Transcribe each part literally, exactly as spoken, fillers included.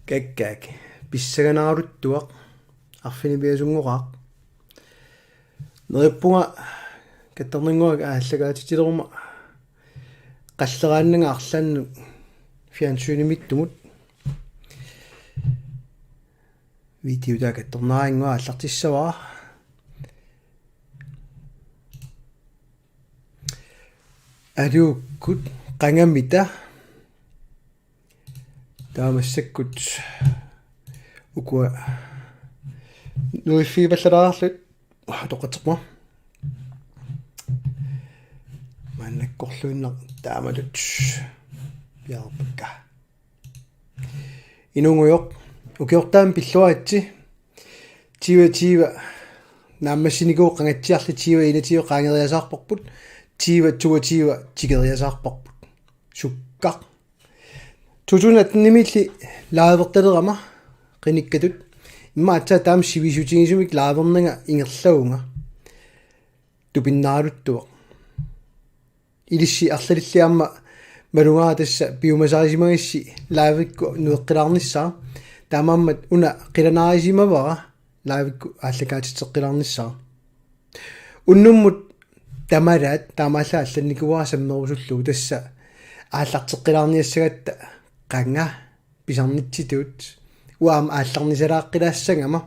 Kakkaak. Pissanganaraluttuaq. Arfineq-pingasunngoraq. Neriuppunga kattornannguaq aallakaatitsileruma qalleraannanga arlaannut fjernsynimiittumut. Video taakku kattornariannguaq aallartissavara. Aluukkut qangamita. Taava massakkut ukua nuiffiipallalaarlut toqqatserpunga. Maannakkorluinnaq taamatut piareerpakka. Inunngujoq, ukiortaami pilluaritsi, tyve tyve naammassinikuuvoq, qangatsiarli tyve enogtyve qaangeriasaarparput, tyve toogtyve tikeriasaarparput. Sukkaq. To tusind attenimiilli livertalerama qinikkatut. Immaqa aatsaat taama sivisutigisumik livernanga ingerlavunga. Tupinnaraluttuaq. Ilissi arlalilli aamma malugaara tassa piumasarisimagissi livekkut nueqqilaarnissara. Taamaammat una qilanaarisimavara livekkut aallakaatitseqqilaarnissara. Unnummut tamalaat taamaallaat allannikuuara sammerusullugu, tassa aallarteqqilaarniassagatta qanga pisarnitsitut. Uanga aamma aallarnisalaaqqilaassagama.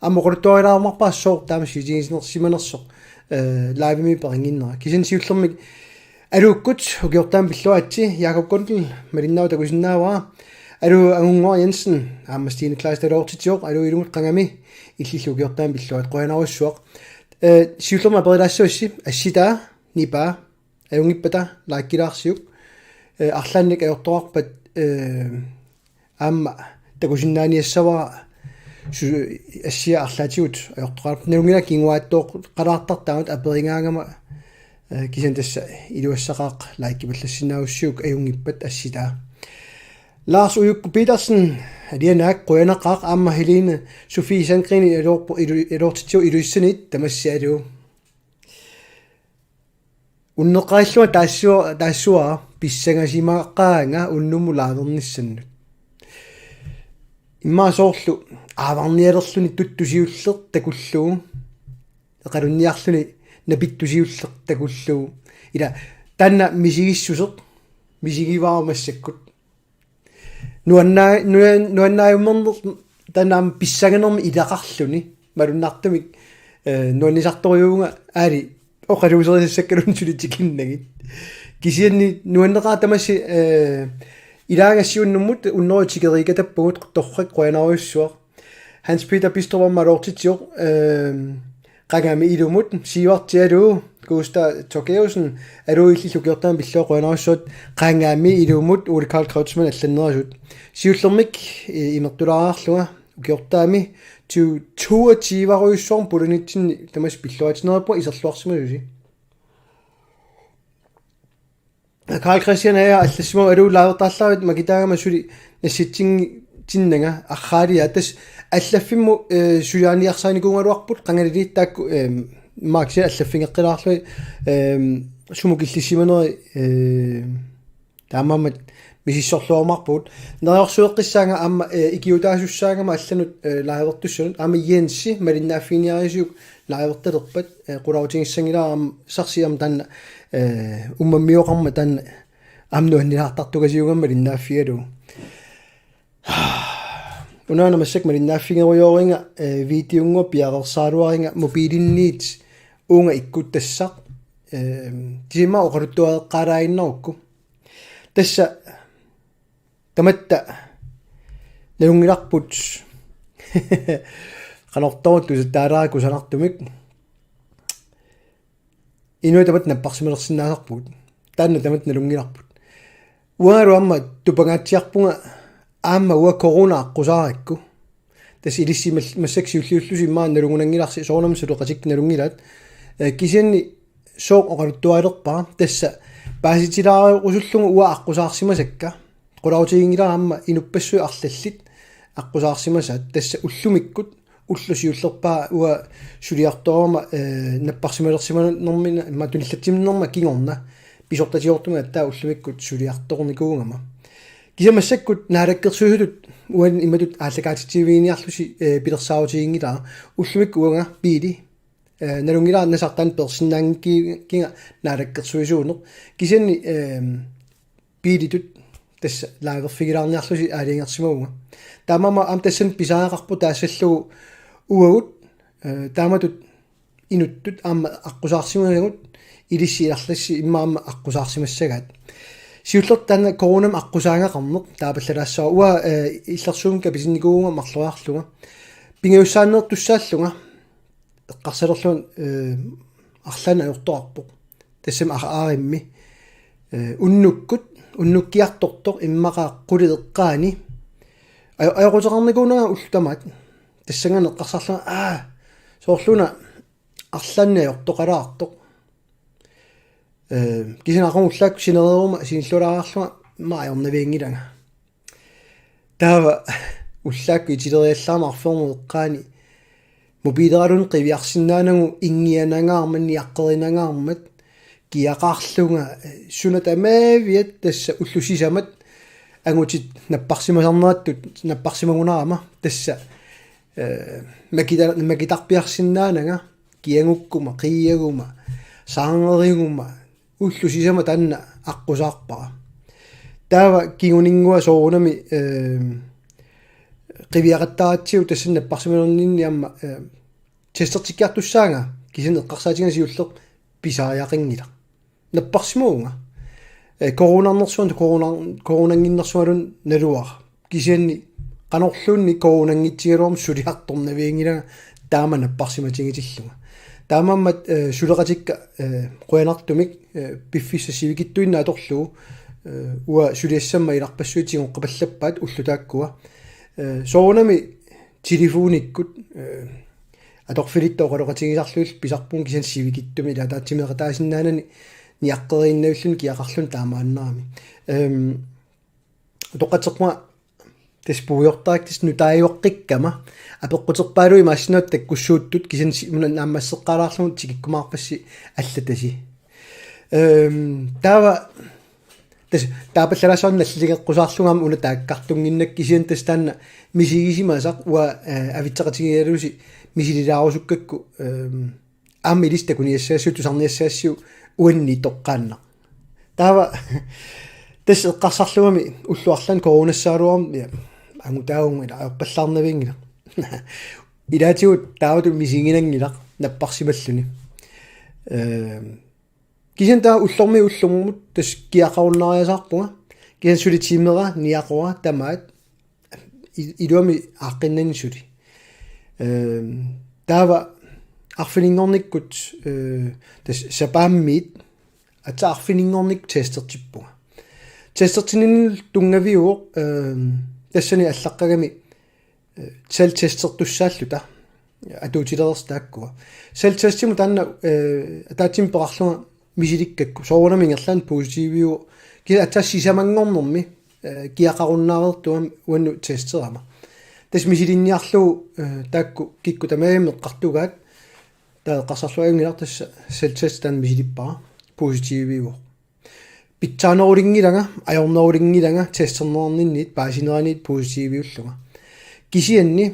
Aamma oqaluttuarilaarumaarpara sooq taama sivisutiginersimanersoq, eh, livemi peqannginnera. Kisianni siullermik aluukkut, ukiortaami pilluaritsi, Jakob Kundel malinnaavoq takusinnaavara. Aluu Angunnguaq Jensen, aamma Stine Kleist aloortitsivoq, aluu ilumut qangami, illillu ukiortaami pilluarit, qujanarsuaq. Eh, siullermik aperilaassavassi, assitaa, nipaa, ajunngippata likilaarsiuk. Eh, arlaannik ajortoqarpat, eh, aamma takusinnaaniassavara su-, assia arlaatigut ajortoqarpat. Nalunngilara kinguaattooqqalaartartut aperigaangama, eh, kisianni tassa iluassaqaaq likipallassinnaagussiguk, ajunngippat assitaa. Lars Ujukku Petersen, alianaak, qujanaqaaq, aamma Helene Sofie Sandgreni aloorpu-, ilu-, aloortitsivoq Ilulissaniit, tamassi aluu. Unneqqarillunga taassua-, taassavara pissangasimaqaanga unnummut livernissannut. Immaqa soorlu aavarnialerluni tuttu siulleq takullugu. Eqalunniarluni napittu siulleq takullugu. Ila taanna misigissuseq, misigivara massakkut. Nuanna-, nuan-, nuannaajummerneq taanna aamma pissanganermik ilaqarluni. Malunnartumik, eh, nuannisartorujuuvunga aali oqaluuserisassakkalluni suli tikinnagit. Kisianni nuanneqaaq tamassi, eh, ilaagassiunnummut unneruit tikeriikatappagut, torrak, qujanarujussuaq. Hans Peter Bistrup aamma aloortitsivoq, eh, qangami ilumut, Siuartialu, Gustav Tokeusen, aluu illillu ukiortaami pilluarit, qujanarsuaq, qangami ilumut, Ole Karl Kreutzmann allannerasut. Siullermik, eh, imertulaarlunga, ukiortaami tyve toogtyverujussuarmik pulanitsinni tamassi pilluaatinerippunga iserluarsimasusi. Karl Christian aja allassimavoq, aluu livertaarlarit makitaagama suli nassitsinngitsinnaga arraaliaa, tassa allaffimmut, eh, suliariniarsarinikuugaluarput qangalili taakku, eh, maaksia allaffigeqqilaarlugit, eh, sumut killissimaneri, eh, taamaammat misissorluarumaarpugut. Neriorsueqqissaanga aamma, eh, ikiuutaasussaagama allanut, eh, livertussanut, aamma Jensi malinnaaffigineqarsiuk livertalerpat, eh, qularutigissanngilara aamma Sarsi aamma taanna, eh, ummammioqarmat taanna aamma nuannilaartartugasiugama malinnaaffigalugu. Unaana massakkut malinnaaffigerujooriga, eh, videonngua piareersaraluariga mobiilinniit uunga ikkuttassaq. Eh, tisima oqaluttuareqqaalaaginnarukku. Tassa tamatta nalunngilarput qanortoq tusattaalaaraq kusanartumik. Inuit tamatta napparsimalersinnaasarpugut. Taanna tamatta nalunngilarput. Uangalu aamma tupangaatsiarpunga aamma uanga corona aqqusaarakku. Tassa ilissi mal-, massakkut siulliullusi immaqa nalugunanngilarsi, soorunami suleqatikka nalunngilaat. Eh, kisianni sooq oqaluttualerpara, tassa paasitilaarusullugu uanga aqqusaarsimasakka. Qularutiginngilara aamma inuppassuit arlallit aqqusaarsimasaat, tassa ullumikkut ulloq siullerpaaq uanga suliartorama, eh, napparsimalersimanermina, immaqa tunillatsinerma kingorna, pisortatigoortumik aatsaat ullumikkut suliartornikuugama. Kisianni massakkut naalakkersuisutut uani imatut aallakaatitsiviginiarlusi, eh, pilersaarutiginngilara. Ullumikkut uanga biili, eh, nalunngilara nasartaan peersinnaanngikkiga naalakkersuisuuneq. Kisianni, eh, biilitut tassa liverfigilaarniarlusi aalajangersimavunga. Taamaammat aamma tassani pisariaqarpoq taassallugu uagut, eh, taamatut inuttut aamma aqqusaarsimasagut ilissi ilarlassi immaqa aamma aqqusaarsimassagaat. Siullertut taanna coronami aqqusaagaqarneq taapallalaassavara. Uanga, eh, illersuummi kapitinnikuuvunga marloriarlunga. Pingajussaanneertussaallunga eqqarsalerlunga, eh, arlaannik ajortoqarpoq. Tassami ar-, aarimmi. Eh, unnukkut, unnukkiartortoq immaqa qulit eqqaani. Ajo-, ajoquteqarnikuunanga ullut tamaat. Tassanngaanniit eqqarsarlunga, aa, soorlu una arlaannik ajortoqalaartoq. Eh, kisianni aqagu ullaakkut sinereeruma sinillualaarlunga immaqa ajornavianngilanga. Taava ullaakkut itileriallaarmat arfernup eqqaani mobiileraluunniit qiviarsinnaanagu inngianangaarmat, niaqqerinangaarmat, kiaqarlunga, eh, suna tamaaviat tassa ullut sisamat angutit napparsimasarnerattut napparsimagunarama tassa, eh, makita-, makitarpiarsinnaananga kiagukkuma, qiiaguma, saarneriguma, ullut sisamat taanna aqqusaarpara. Taava kinguninngua soorunami, eh, qiviaqattaratsigu tassani napparsimanerninni aamma, eh, testertikkiartussaanga kisianni eqqarsaatiga siulleq pisariaqanngilaq. Napparsimavunga. Eh, coronarnersunga, corona-, coronannginnersungaluunniit naluara. Kisianni qanorluunniit coronanngitsigaluarmat suliartornavianngilanga taama napparsimatigitillunga. Taamaammat, eh, suleqatikka, eh, qujanartumik, eh, piffissaq sivikitsuinnaq atorlugu, eh, uanga suliassammat ilarpassuit tigoqqapallappaat ullut taakkua. Eh, soorunami telefonikkut, eh, atorfilittoq oqaloqatigisarlugit pisarpunga kisianni sivikitsumik ila ataatsimik peqataasinnaanani niaqqeriinnavilluni kiaqarluni taamaannarami. Ehm, utoqqatserpunga tassa puigortarakku tassa nutaajuaqqikkama apeqquterpaaluit imaassinnaavoq takkussuuttut kisianni si-, una naammasseqqaalaarlugu tikikkumaarpassi allatasi. Ehm, taava tassa taapallalaassavara nalligeqqusaarlunga aamma una taakkartunnginnakku kisianni tassa taanna misigisimasaq uanga, eh, avitseqatigigalusi misililaarusukkakku, ehm, aamma ilissi takuniassagassiuk tusarniassagassiuk uannit toqqaannaq. Taava tassa eqqarsarlugami ullut arlaanni coronassagaluarami, ja, angutaavunga ila ajorpallaarnavianngilaq. Ilaatigut taamatut misiginanngilaq napparsimalluni. Ehm, kisianni taava ullormiit ullormut tassa kiaqarunnaariasaarpunga. Kisianni suli timera niaqora tamaat i-, iluamik aaqqinnani suli. Ehm, taava arfininngornikkut, eh, tassa sapaammiit aatsaat arfininngornikkut testertippunga. Testertinninnilu tunngaviuvoq, ehm, tassani allaqqagami, eh, selvtestertussaalluta atuutilereersut taakkua. Selvtestimut taanna, eh, ataatsimik peqarlunga misilikkakku. Soorunami ingerlaannaq positiviuvoq. Kisianni aatsaat sisamanngornermi, eh, kiaqarunnaareertut aamma uannut testerama. Tassa misilinniarlugu, eh, taakku kikkut tamarmik eqqartugaat. Taava eqqarsarlugu ajunngilaq tassa selvtest taanna misilippara. Positiviuvoq. Pitsaanerulinngilanga, ajornerulinngilanga, testerneqarninniit, paasineraniit positiviullunga. Kisianni,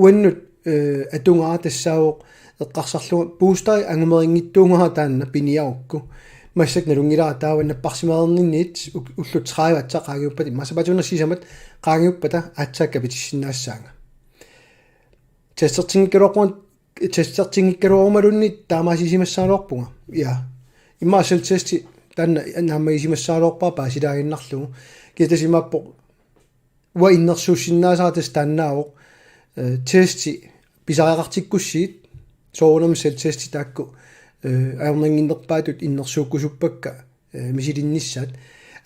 uannut, eh, atugara tassaavoq eqqarsarlunga boosteri angumerinngitsuugara taanna piniarukku. Massakkut nalunngilara taava napparsimareerninniit u-, ullut tredive aatsaat qaangiuppata, immaqa sapaatip akunnera sisamat qaangiuppata aatsaat kapitissinnaassaanga. Testertinngikkaluarpunga testertinngikkaluarumaluunniit taamaasissimassagaluarpunga. Ja. Immaqa selvtesti taanna naammagisimassagaluarpara paasilaaginnarlugu. Kisianni tassa imaappoq uanga innersuussinnaasara tassa taannaavoq, eh, testi pisariaqartikkussigit soorunami selvtesti taakku, eh, ajornannginnerpaatut innersuukkusuppakka, eh, misilinnissaat.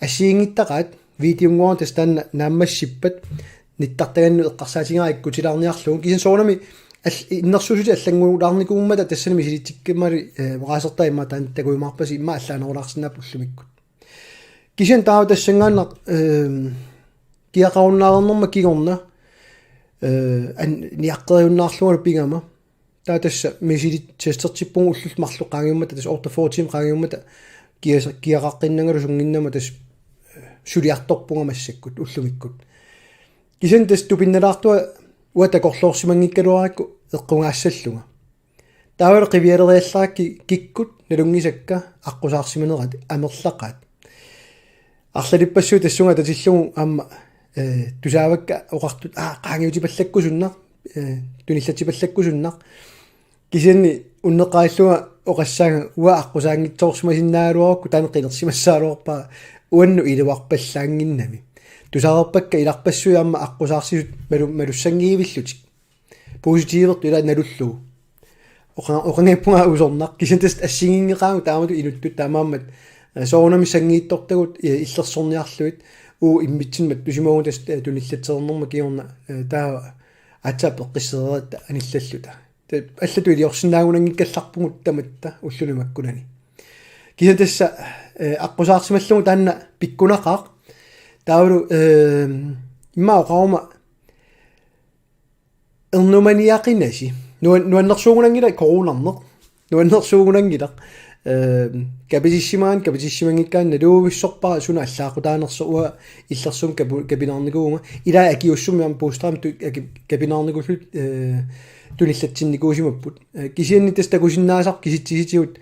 Assigiinngittaqaat videonnguara tassa taanna naammassippat nittartagannut eqqarsaatigaara ikkutilaarniarlugu. Kisianni soorunami al-, innersuussutit allanngulaarnikuummata tassani misilitsikkamali, eh, oqaasertai immaqa taanna takujumaarpasi immaqa allaanerulaarsinnaapput ullumikkut. Kisianni taava tassanngaannaq, ehm, kiaqarunnaareernerma kingorna, eh, an-, niaqqeriunnaarlungalu pigama. Taava tassa misilit testertippunga ullut marluk qaangiummata, tassa otteogfyrre timer qaangiummata kiasa-, kiaqaqqinnangalu sunnginnama tassa suliartorpunga massakkut ullumikkut. Kisianni tassa tupinnalaartunga uanga takorloorsimanngikkaluarakku eqqugaassallunga. Taavalu qivialeriallarakkit kikkut nalunngisakka aqqusaarsimanerat amerlaqaat. Arlalippassuit tassunga atatillugu aamma, eh, tusaavakka oqartut, aa, qaangiutipallakkusunnaq, eh, tunillatsipallakkusunnaq. Kisianni unneqqarillunga oqassaanga uanga aqqusaanngitsoorsimasinnaagaluarukku taanna qinersimassagaluarpara uannut iluarpallaannginnami. Tusaareerpakka ilarpassui aamma aqqusaarsimasut malu-, malussanngivillutik. Positivertut ila nalullugu. Oqa-, oqanngippunga usornaq. Kisianni tassa assigiinngeqaagut taamatut inuttut taamaammat, eh, soorunami sanngiitsortagut, eh, illersorniarlugit. Uagut immitsinnut mattusimavugut tassa, eh, tunillatsereernerma kingorna, eh, taava aatsaat peqqissereeratta anillalluta. Tassa allatut iliorsinnaagunanngikkallarpugut tamatta ulluni makkunani. Kisianni tassa, eh, aqqusaarsimallugu taanna pikkunaqaaq. Taavalu, eh, immaqa oqaruma ernumaniaqinasi. Nuan-, nuannersuugunanngilaq coronarneq. Nuannersuugunanngilaq. Eh, kapatissimagaanni, kapatissimanngikkaanni naluvissorpara suna allaaqutaanersoq uanga illersuummi kapu-, kapineqarnikuuvunga. Ilaa akiuussummi aamma puustaam tu-, aki-, kapineqarnikuullutik, eh, tunillatsinnikuusimapput. Eh, kisianni tassa takusinnaasarput kisitsisitigut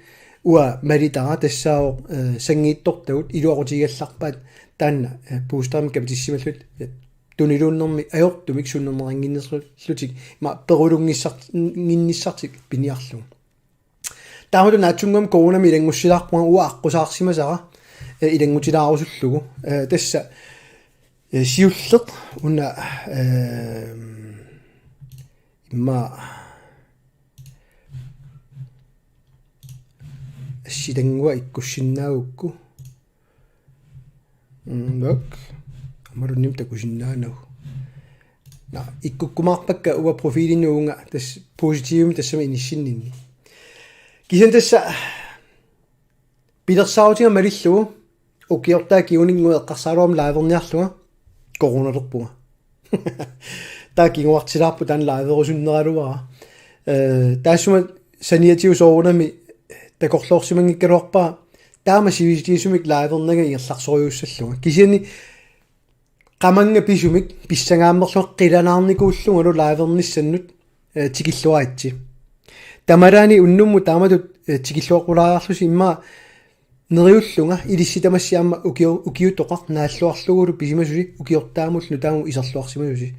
uanga malitara tassaavoq, eh, sanngiitsortagut iluaqutigigallarpaat taanna, eh, puustaami kapatissimallutik, eh, tuniluunnermi ajortumik sunnerneqannginnerullutik ima perulunnginnissart-, -nnginnissartik piniarlugu. Taamatut naatsunnguamik coronami ilanngussilaarpunga uanga aqqusaarsimasara, eh, ilanngutilaarusullugu. Eh, tassa, eh, siulleq una, eh, immaqa assitannguaq ikkussinnaagukku. Mm, nok. Aammalunnim takusinnaanagu. Naa, ikkukkumaarpakka uanga profilinut uunga tassa positivimik tassami inissinninni. Kisianni tassa pilersaarutiga malillugu ukiortaat kinguninnguit eqqarsaraluarama liverniarlunga coronalerpunga. Taava kinguartilaarpoq taanna liverusunneraluara. Eh, taassuma saniatigut soorunami takorloorsimanngikkaluarpara taama sivisutigisumik livernanga ingerlasorujussallunga. Kisianni qamannga pisumik pissangaamerlunga qilanaarnikuullungalu livernissannut, eh, tikilluaritsi. Tamalaani unnummut taamatut, eh, tikilluaqqulaariarlusi immaqa neriullunga ilissi tamassi aamma ukio-, ukiutoqaq naalluarlugulu pisimasusi ukiortaamullu nutaamut iserluarsimasusi.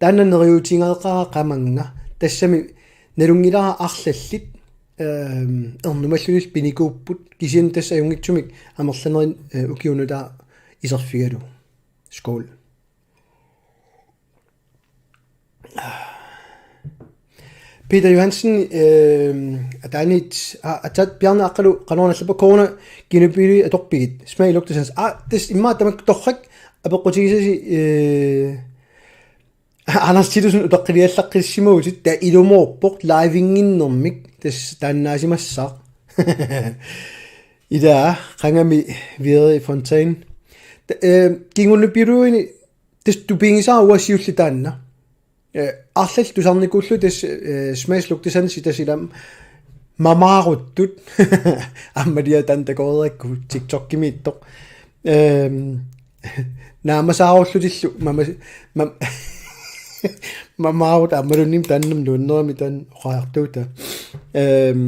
Taanna neriuutigeqaara qamannga. Tassami nalunngilara arlallit, ehm, ernumallunilu pinikuupput. Kisianni tassa ajunngitsumik amerlanerit, eh, ukiunut taava iserfigalugu. Skål. Peter Johansen, ehm, ataanit, a-, aatsaat Bjarne Aqqalu, qanoq nallappa corona kinguneq pilerpigit, smag lugtesans. A, tassa immaqa tamakku torrak apeqqutigisasi, eh, Anders Titussen utaqqiliallaqqissimavutit, taava ilumoorpoq liveinnginnermik, tassa taannaasimassaaq. Ila, qangami Vieri Fontaine. Ta-, eh, kinguneq pilerpigit, tassa tupigisara uanga siulleq taanna. Eh, arlallit tusarnikuullugu tassa, eh, smag lugtesansi tassa ila mamaaruttut. Aamma ila taanna takoreerakku TikTokimiittoq. Ehm, naamasaarullutillu mama-, mam-, mamaarut aammalunnim taannam nuannerami taanna oqariartuuta. Ehm,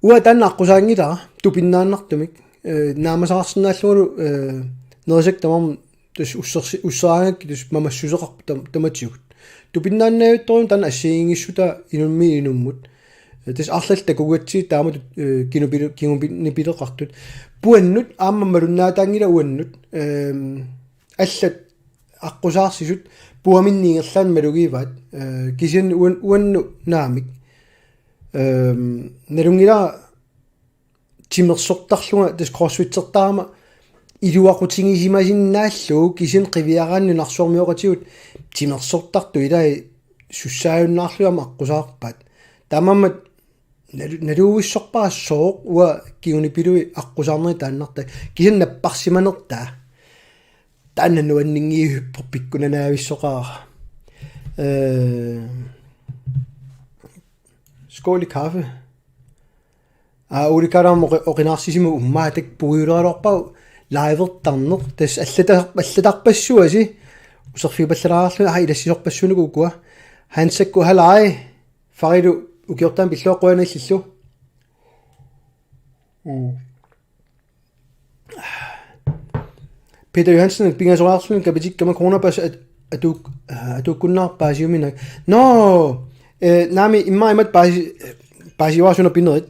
uanga taanna aqqusaanngilara tupinnaannartumik. Eh, naamasaarsinnaallungalu, eh, nerisakka tamarmik tassa ussersi-, usseraangakkit tassa mamassuseqarput tam-, tamatigut. Tupinnaannavittorujussuuvoq taanna assigiinngissutaa inummiit inummut. Eh, tassa arlallit takugatsigit taamatut, eh, kinguneq pile-, kinguneq pileqartut. Puannut aamma malunnaataanngilaq uannut. Ehm, allat aqqusaarsimasut puaminnik ingerlaannaq malugivaat. Eh, kisianni uan-, uannut naamik. Ehm, nalunngilara timersortarlunga tassa crossfittertarama iluaqutigisimasinnaallunga kisianni qiviaraanni nunarsuarmioqatigut timersortartut ilai sussaajunnaarlugit aamma aqqusaarpaat. Taamaammat nalu-, naluvissorpara sooq uanga kinguneq pilerpigit aqqusaarnerit taannartai. Kisianni napparsimanertaa. Taanna nuanninngivippoq pikkunanaavissoqaara. Eh, skål i kaffe. Aa, Ole Karam oqi-, oqinaarsisimasoq ummaatak puiuleraluarpaa livertarneq. Tassa allata-, allatarpassuasi userfigipallalaarluni, aa, ilassisorpassuunuku ukua. Hansakku halai, Farilu ukiortaami pilluaqqujana illillu. Mm. Peter Johansen, pingasoraarluni kapitikkama coronapassi at-, atuuk-, aa, atuukkunnaarpaa siuminak. Nå, eh, naamik immaqa imatut paasi-, paasiuaasuna pinerit.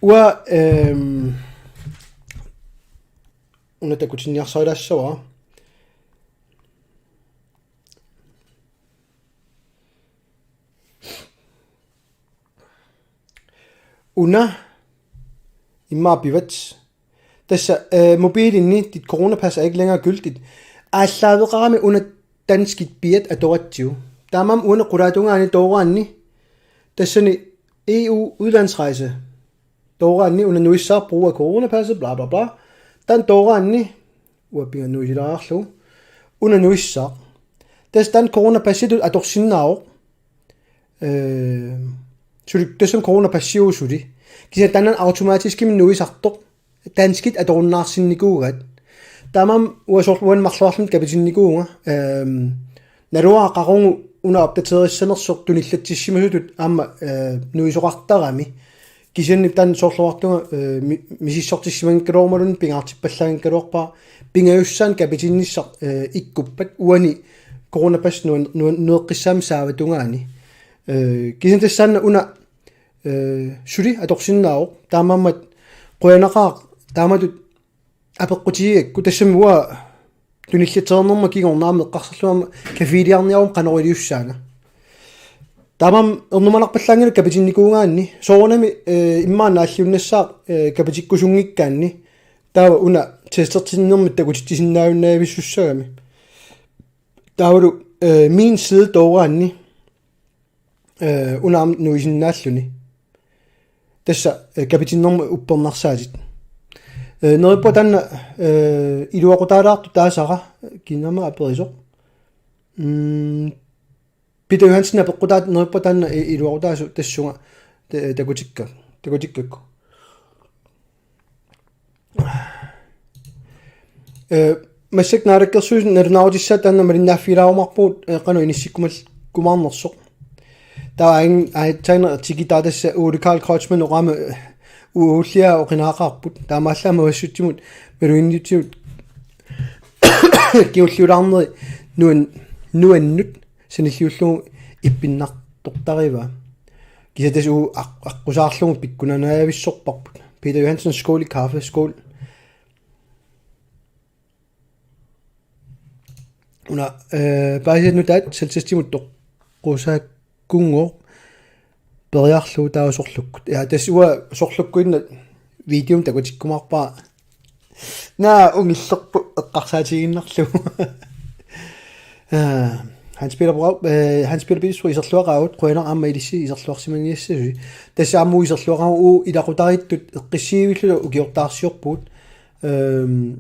Uanga, ehm, una takutinniarsarilaassuara. Una immaqa pivat. Tassa, eh, mobilinni dit coronapas er ikke længere gyldigt. Aallaaveqarami una danskit piat atoratsigu. Taamaammat uani qulaatungaani tooraanni. Tassani E U udlandsrejse. Tooraanni una nuissaaq brug af coronapasset, bla bla bla. Taanna tooraanni, uanga pinganuisilaarlugu, una nuissaaq. Tassa taanna coronapassitut atorsinnaavoq. Eh, suli tassami coronapassiuvoq suli. Kisianni taanna automatiskimik nuisartoq. Danskit atorunnaarsinnikuugaat. Taamaammat uanga soorlu uani marluarlunga kapitinnikuuvunga. Ehm, naluara qaqugu una opdaterissanersoq tunillatsissimasutut aamma, eh, nuisoqartarami. Kisianni taanna soorlu oqartunga, eh, mi-, misissortissimanngikkaluarumaluunniit pingaartippallaanngikkaluarpara, pingajussaannik kapitinnissaq, eh, ikkuppat uani coronapassi nuan-, nuan-, nueqqissaammat saavatungaani. Eh, kisianni tassaana una, eh, suli atorsinnaavoq, taamaammat qujanaqaaq taamatut apeqqutigigakku. Tassami uanga tunillatereernerma kingorna aamma eqqarsarlunga aamma kafiliarniaruma qanoq iliussaanga. Taamaammat ernumanarpallaanngilaq kapitinnikuugaanni. Soorunami, eh, immaqa naalliunnassaaq, eh, kapitikkusunngikkaanni. Taava una testertinnermik takutitsisinnaajunnavissussagami. Taavalu, eh, min side tooraanni, eh, una aamma nuisinnaalluni. Tassa, eh, kapitinnermut uppernarsaatit. Eh, neriuppunga taanna, eh, iluaqutaalaartoq taasara, kina aamma aperisoq. Mm, Peter Johansen apeqqutaavoq neriuppunga taanna, eh, iluaqutaasoq tassunga, ta-, takutikka-, takutikkakku. Eh, massakkut naalakkersuisut nalunaarutissaat taanna malinnaaffigilarumaarpugut, eh, qanoq inissikkumal-, kumaarnersoq. Taava ain-, aatsaannguaq tikitaatassa Ole Karl Kreutzmann oqaama, eh, uullia oqinaaqaarput. Taamaallaat Mavassutsimut, Maluginnitsimut kingulliulaarneri nuan-, nuannut sanilliullugu ippinnartortarivaa. Kisianni tassa uagut aq-, aqqusaarlugu pikkunanaavissorparput. Peter Johansen, skål i kaffe, skål. Una, eh, paasiat nutaat selvtestimut toqqusakkunngooq periarlugu taava sorlukkut. Ja, tassa uanga sorlukkuinnaq videomik takutikkumaarpara. Naa, ungillerpoq eqqarsaatigiinnarlugu. Ah, Hans Peter Brav-, eh, Hans Peter Petersborg iserluaqaagut, qujanaq aamma ilissi iserluarsimaniassasusi. Tassa aamma uagut iserluaqaagut, uagut ilaqutariittut eqqissivilluta ukiortaarsiorpugut. Ehm,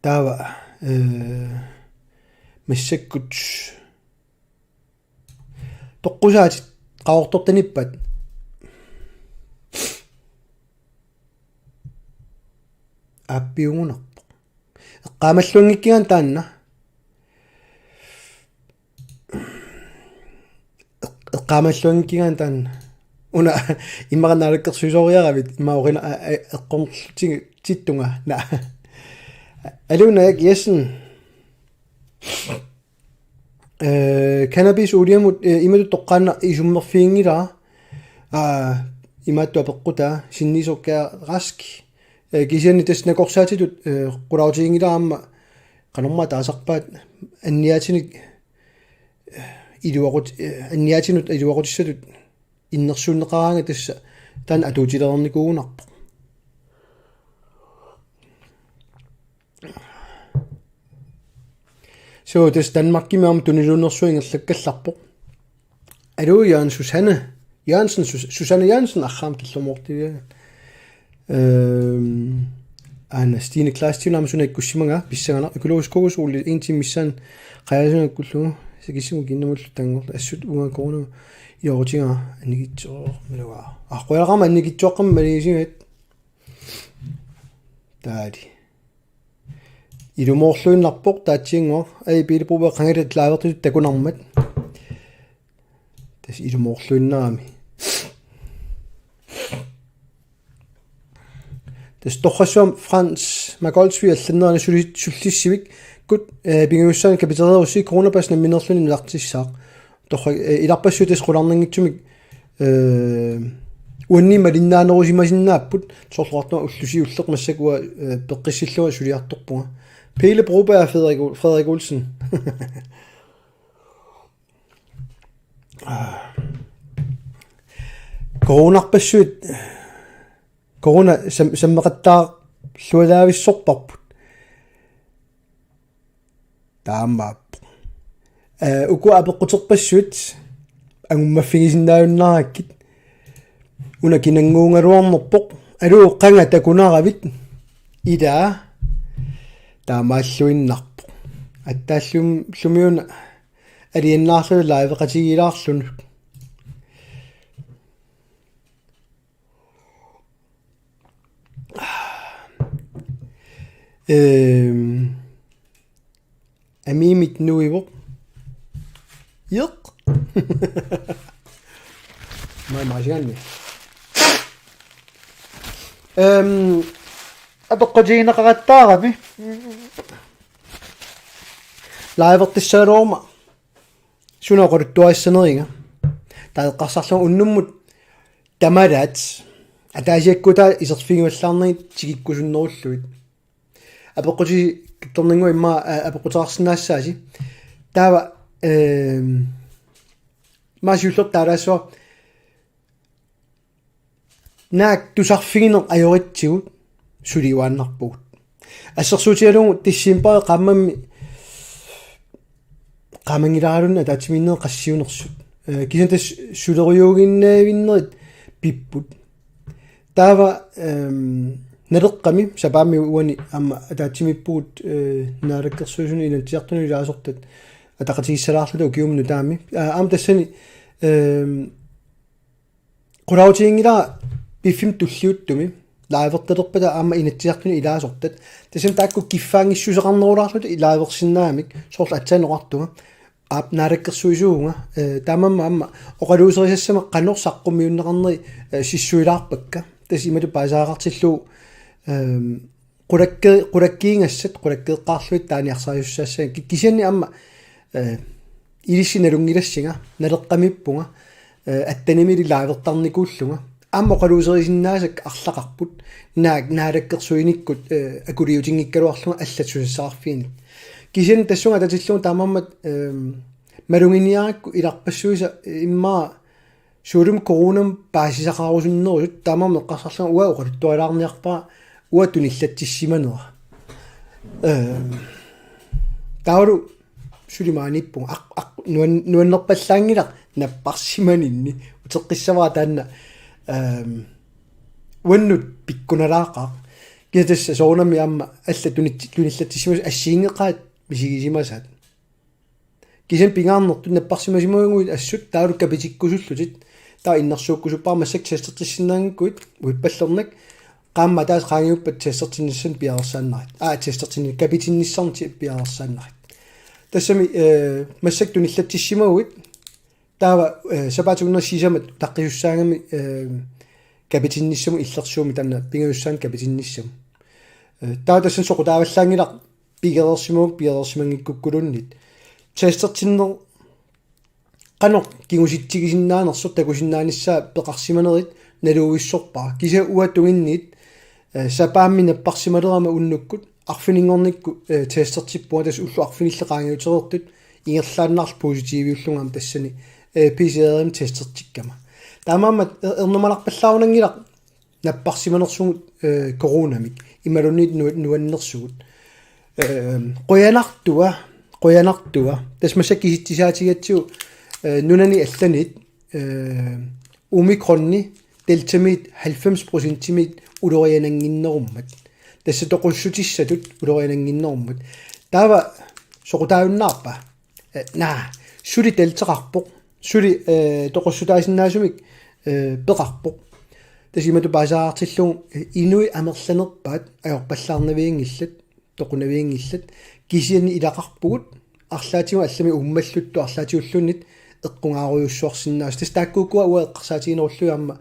taava, eh, massakkut toqqusaatit qaqortortanippat. Aappiugunarpoq. Eqqaamalluanngikkigaanni taanna. Eq-, eqqaamalluanngikkigaanni taanna. Una immaqa naalakkersuisooriaravit, immaqa orina-, a-, a-, eqqornerlutigittunga. Naa. Aluu Naak Jessen. Eh, cannabis oliemut, eh, imatut toqqaannaq isummerfiginngilara. Aa, imaattoq apeqqutaa, sinniisoq Kære Rask. Eh, kisianni tassa nakorsaatitut, eh, qulaatiginngilara aamma qanormaa taasarpaat anniaatinik, eh, iluaqut-, eh, anniaatinut iluaqutissatut innersuunneqaraangat tassa taanna atuutilereernikuugunarpoq. So, tassa Danmarkimi aamma tuniluunnersuaq ingerlakkallarpoq. Aluu, Jørgen Susanne Jørgensen, Sus-, Susanne Jørgensen, arraam killormoortiviaga. Ehm, Anna Stine Kleistivn aamma suna ikkussimagaa, pissanganaq, økologisk kokosrulle, en time missaani, qajasuna ikkullugu, sakissimut kiinnamullu tanngorlu, assut uanga corona, iorutigaa, annikitsoq, malugaa. Ah, qujarama annikitsuaqqamik malugisigaat. Taali. Ilumoorluinnarpoq taatsiannguaq. Ai, Pele Broberg qangali livertut takunarmat. Tassa ilumoorluinnarami. Tassa torrassuarmi Frans Magolsvig allannerani suli-, sullissivik. Kut, eh, pingajussaanut kapitereerussi coronapassi nammineerluni nutartissaaq. Torrak, eh, ilarpassui tassa qularnanngitsumik, eh, uanni malinnaanerusimasinnaapput, soorlu oqartunga ullusiulleq massakkut uanga, eh, peqqissillunga suliartorpunga. Pele Broberg og Frederik, Frederik Olsen. Ah. Coronarpassuit, corona sam-, sammeqattaarlualaavissorparput. Taamaappoq. Eh, uku apeqquterpassuit angummaffigisinnaajunnarakkit. Una kinannguugaluarnerpoq. Aluu, qanga takunaravit? Ilaa. Taamaalluinnarpoq. Attaallum-, -lumiuna aliannaarluta liveqatigiilaarlunga. Ehm, Amiimit nuivoq. Jeq. Mai, mai, siganni. Ehm, apeqqutigineqaqattaarami. Livertissagaluaruma. Suna oqaluttuarissaneriga. Taava eqqarsarlunga unnummut tamalaat ataasiakkuutaat iserfigivallaarnagit tikikkusunnerullugit. Apeqqutit kattornannguaq immaqa, a-, apeqquteqarsinnaassaasi. Taava, ehm, maasiulleq taalaassuaq. Naak tusarfigineq ajoritsigu suliuaannarpugut. Assersuutigalugu decembarip qaammammi qaamanngilaaralunni ataatsimiinnerit qassiunersut. Eh, kisianni tassa sulerujuuginnaavinnerit pipput. Taava, ehm, Naleqqami, sapaammi uani aamma ataatsimiippugut, eh, Naalakkersuisuni Inatsisartuni ilaasortat ataqatigissalaarluta ukiumut nutaammi. Aa, aamma tassani, ehm, qularuutiginngilara piffimmi tulliuttumi livertalerpata aamma Inatsisartuni ilaasortat. Tassami taakku kiffaanngissuseqarnerulaarluta liversinnaagamik, soorlu aatsaat oqartunga. Aap, naalakkersuisuuvunga, eh, taamaammat aamma oqaluuserisassama qanoq saqqummiunneqarneri, eh, sissuilaarpakka. Tassa imatut paasisaqartillugu, ehm, qulakke-, qulakkeeqqassat, qulakkeeqqaarlugit taaniarsarisussaassaanga. Ki-, kisianni aamma, eh, ilissi nalunngilassinga, Naleqqamiippunga, eh, attanimiilli livertarnikuullunga. Aamma oqaluuserisinnaasakka arlaqarput, naak naalakkersuinikkut, eh, akuliutinngikkaluarlunga allat susassaqarfiinik. Kisianni tassunga atatillugu taamaammat, ehm, maluginiarakku ilarpassuisa, eh, immaqa suulumi coronamut paasisaqarusunnerusut, taamaammat eqqarsarlunga uanga oqaluttualaarniarpara uanga tunillatsissimanera. Ehm, taavalu suli maaniippunga aq-, aq-, nuan-, nuannerpallaanngilaq napparsimaninni, uteqqissavara taanna, ehm, uannut pikkunalaaqaaq. Kisianni tassa soorunami aamma allat tunit-, tunillatsissimasut assigiinngeqaat misigisimasaat. Kisianni pingaarnertut napparsimasimaguit assut taavalu kapitikkusullutit. Taava innersuukkusuppara massakkut testertissinnaanngikkuit uippallernak qaammat ataaseq qaangiuppat testertinnissannik piareersaannarit. Aa, testertinni-, kapitinnissannut piareersaannarit. Tassami, eh, massakkut tunillatsissimaguit taava, eh, sapaatip akunneri sisamat utaqqisussaagami, eh, kapitinnissamut illersuummi taanna pingajussaanut kapitinnissamut. Eh, taava tassani soqutaavallaanngilaq pigereersimagukkit pigereersimanngikkukkulunniit. Testertinneq qanoq kingusitsigisinnaanersoq takusinnaanissaa peqarsimanerit naluvissorpara. Kisianni uanga tunginniit, eh, sapaammi napparsimalerama unnukkut arfininngornikkut, eh, testertippunga, tassa ullut arfinillit qaangiutereersut ingerlaannarlugu positiviullunga aamma tassani, eh, P C R-imik testertikkama. Taamaammat er-, ernumanarpallaarunanngilaq napparsimanersugut, eh, coronamik. Imaluunniit nu-, nuannersugut. Eh, qujanartua, qujanartua. Tassa massakkut kisitsisaatigigatsigu, eh, nunani allaniit, eh, omikronni deltamiit halvfems procentimiit ulorianannginnerummat. Tassa toqussutissatut ulorianannginnerummat. Taava soqutaajunnaarpa? Eh, naa, suli delteqarpoq. Suli, eh, toqussutaasinnaasumik, eh, peqarpoq. Tassa imatut paasisaqartillugu, eh, inuit amerlanerpaat ajorpallaarnavianngillat. toqunavianngillat. Kisianni ilaqarpugut arlaatigut allamik uummalluttut arlaatigulluunniit eqqugaarujussuarsinnaasoq. Tassa taakkuuku uanga eqqarsaatiginerullugit aamma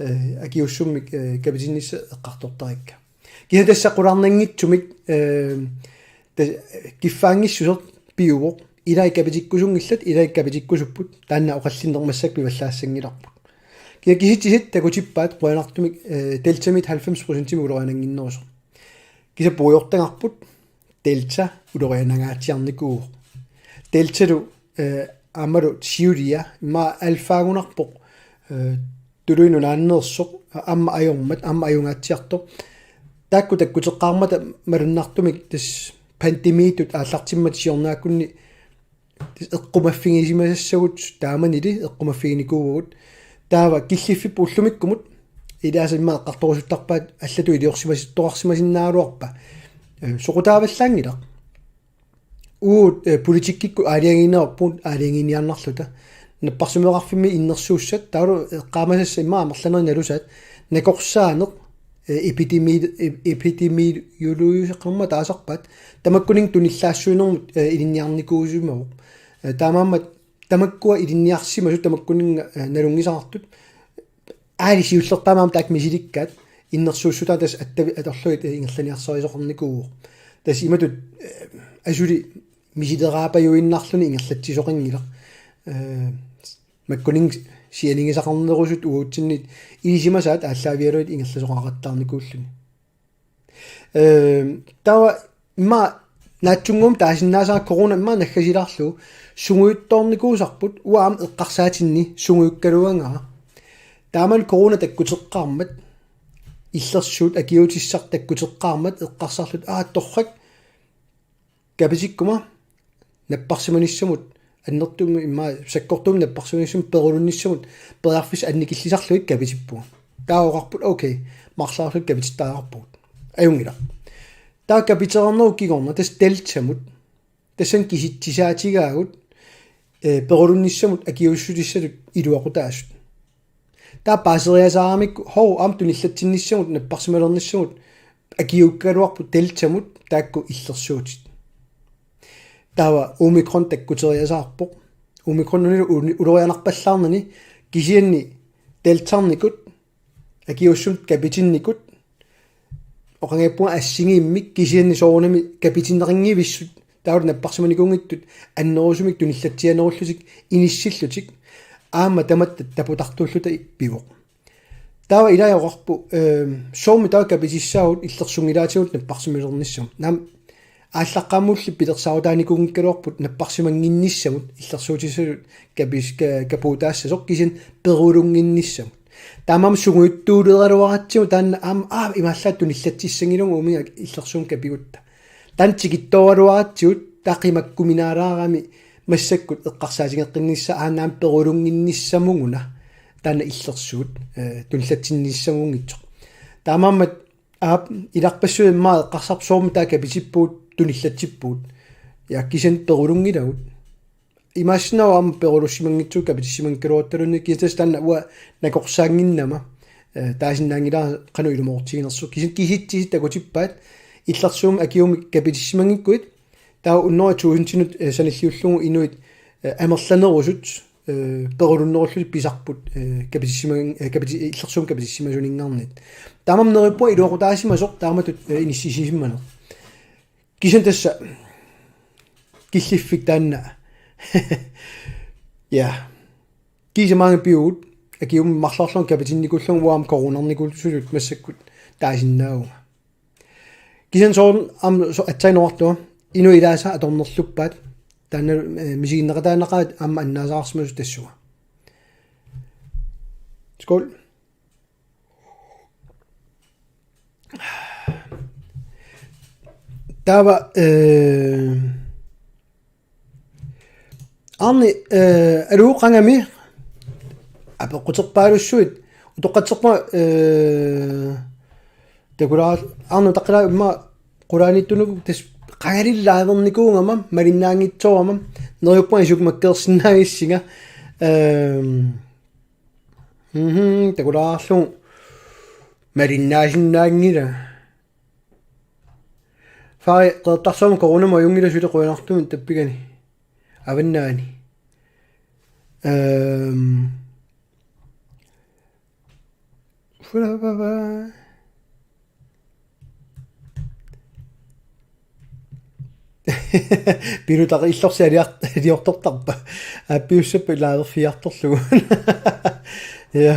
eh, akiuussummik eh, kapitinnissaq eqqartortarikka. Kisianni tassa qularnanngitsumik eh, ta- kiffaanngissuseq pivoq. Ilai kapitikkusunngillat, ilai kapitikkusupput, taanna oqallinneq massakkut pivallaassanngilaq. Kisianni kisitsisit takutippaat qujanartumik eh, deltamiit halvfems procentimik ulorianannginnerusoq. Kisianni puigortagarput delta ulorianangaatsiarnikuuvoq. Deltalu eh, aammalu siulia, immaqa alfaagunarpoq eh, tuluit nunaanneersoq, aamma ajormat, aamma ajugaatsiartoq. Taakku takkuteqqaarmata malunnartumik tassa pandemiitut aallartimmata siornaakkunni tassa eqqumaffigisimasassagut taamanili eqqumaffiginikuuagut. Taava killiffipput ullumikkumut ilaasa immaqa eqqartorusuttarpaat allatut iliorsimasittoqarsimasinnaagaluarpa. Eh, soqutaavallaanngilaq. Uagut eh, politikkikkut aalajangiinnarpugut, aalajangiiniarnarluta. Napparsimmaveqarfimmi innersuussat, taavalu eqqaamasassat immaqa amerlanerit nalusaat, nakorsaaneq eh, epidemi- ep- epidemiologiuseqarmat taasarpaat, tamakkuninnga tunillaassuinermut eh, ilinniarnikuusimavoq. Eh, taamaammat tamakkua ilinniarsimasut tamakkuninnga eh, nalunngisaqartut aali siullerpaamik aamma taakku misilikkaat, innersuussutaat tassa attavi- atorlugit eh, ingerlaniarsarisoqarnikuuvoq. Tassa imatut eh, asuli misileraappajuinnarluni ingerlatsisoqanngilaq. Eh, makkuninnga sianigisaqarnerusut uatsinnit ilisimasaat aallaavigalugit ingerlasoqaqattaarnikuulluni. Eh, taava immaqa naatsunnguamik taasinnaasara corona immaqa naggasilaarlugu sungujuttoornikuusarput, uanga aamma eqqarsaatinni sungujukkaluagara. Taamani corona takkuteqqaarmat, illersuut akiuutissaq takkuteqqaarmat eqqarsarluta: Aa, torrak, kapitikkuma napparsimanissamut, annertuumik immaqa sakkortuumik napparsimanissamut perulunnissamut periarfissat annikillisarlugit kapitippunga. Taava oqarput: Okay, marloriarluta kapitittariaqarpugut. Ajunngilaq. Taava kapitereernerup kingorna tassa deltamut, tassani kisitsisaatigaavut eh, perulunnissamut akiuussutissatut iluaqutaasut. Taava paaseriasaaramikku, hov, aamma tunillatsinnissamut, napparsimalernissamut akiuukkaluarput deltamut taakku illersuutit. Taava omikron takkuteriasaarpoq. Omikron unilu uni- ulorianarpallaarnani, kisianni deltarnikut akiuussummik kapitinnikut oqanngippunga assigiimmik, kisianni soorunami kapitinneqanngivissut, taavalu napparsimanikuunngitsut annerusumik tunillatsianerullutik inissillutik, aamma tamatta taputartuulluta pivoq. Taava ilai oqarpoq, eh, soormi taava kapitissaagut illersunngilaatigut napparsimalernissamut? Naamik, aallaqqaammulli pilersaarutaanikuunngikkaluarput napparsimannginnissamut illersuutissatut kapis- ka- kapuutaassasoq, kisianni perulunnginnissamut. Taamaammat sungujuttuuleeraluaratsigu taanna aamma, aa, imaallaat tunillatsissanngilagut uuminnga illersuummik kapigutta. Taanna tikittooraluaratsigu taava qimakkuminaalaarami massakkut eqqarsaatigeqqinnissaa, aana aamma perulunnginnissamuguna taanna illersuut eh, tunillatsinnissagunngitsoq. Taamaammat aap, ilarpassui immaqa eqqarsarput soormi taava kapitippugut, tunillatsippugut. Ja, kisianni perulunngilagut. Imaassinnaavoq aamma perulussimanngitsugut kapitissimanngikkaluarutaluunniit, kisianni tassa taanna uanga nakorsaannginnama eh, taasinnaanngilara qanoq ilumoortiginersoq. Kisianni kisitsisit takutippaat illersuummik akiuumik kapitissimanngikkuit, taava hundrede tusindinut eh, sanilliullugu inuit eh, amerlanerusut eh, perulunnerullutik pisarput eh, kapitissiman- eh, kapiti- illersuummik kapitissimasuninngorniit. Taamaammat neriuppunga iluaqutaasimasoq taamatut eh, inissisimanagu. Kisianni tassa killiffik taanna. Ja. Kiisa maanga pivugut, akiuummi marloriarlunga kapitinnikuullugu, uanga aamma coronarnikuullunga massakkut taasinnaavunga. Kisianni soorlu aamma so- aatsaat oqartunga, inuit ilaasa atornerluppaat, taanna eh, misiginneqataanaqaat aamma annaasaqarsimasut tassunga. Skål. Taava eh, Arne, eh, aluu, qangami apeqquterpaalussuit, utoqqatserpunga eh, takulaar-, Arne, utaqqilaarit immaqa qulaaniittunuku, tassa qangali live-ernikuugama, malinnaanngitsoorama, neriuppunga isumakkeersinnaagissinga. Ehm, mhm, takulaarlugu malinnaasinnaanngilanga. Fari, Qeqertarsuarmi coronamut ajunngilaq, suli qujanartumik tappikani. Avannaani. Øhm. Fula baba. Pilutaq illorsi aliar-, aliortortarpa. Aappiussappat liverfiartorlugu. Ja.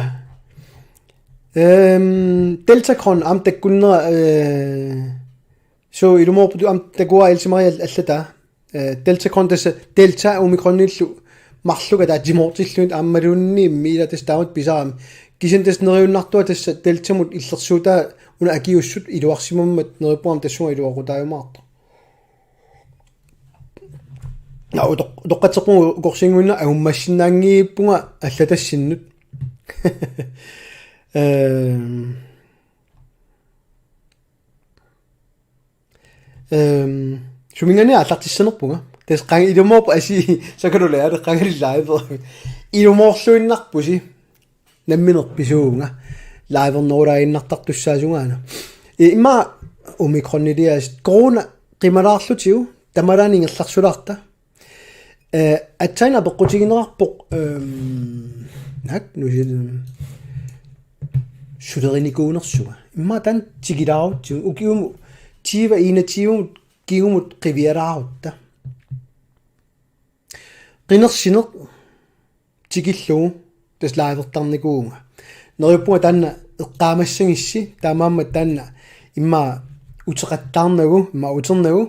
Øhm, Deltacron, aamma takkunnera, øh, suu ilumoorput aamma takuara Else Marie al-, allataa. Øh, Deltacron tassa Delta Omicronillu marluk ataatsimoortillugit aammaluunniimmi, ila tassa taamatut pisarami. Kisianni tassa neriunnartua tassa Deltamut illersuutaa una akiussut iluarsimammat, neriuppunga aamma tassunga iluaqutaajumaartoq. Naa, utoq-, utoqqatserpunga ukorsiinnguinnaq, angummassinnaanngippunga allatassinnut. Øhm. Øhm, suminngaanniit aallartissanerpunga. Tassa qanga ilumoorpoq, asi, så kan du lære det, qangali live. Ilumoorluinnarpusi. Nammineq pisuuvunga. Livernerulaaginnartartussaasunga una. Immaqa Omicroniliaasiit, corona qimalaarlutigu, taamaalilluni ingerlarsulaarta. Øh, aatsaannaq apeqqutigineqarpoq, øhm, naak, nusil-, sulerinikuunersunga. Immaqa taanna tikilaarutsigu, ukiumut tyve enogtyve-mut kingumut qivialaarutta. Qinersineq tikillugu tassa livertarnikuuvunga. Neriuppunga taanna eqqaamassagissi, taamaammat taanna immaqa uteqattaarnagu, immaqa uternagu.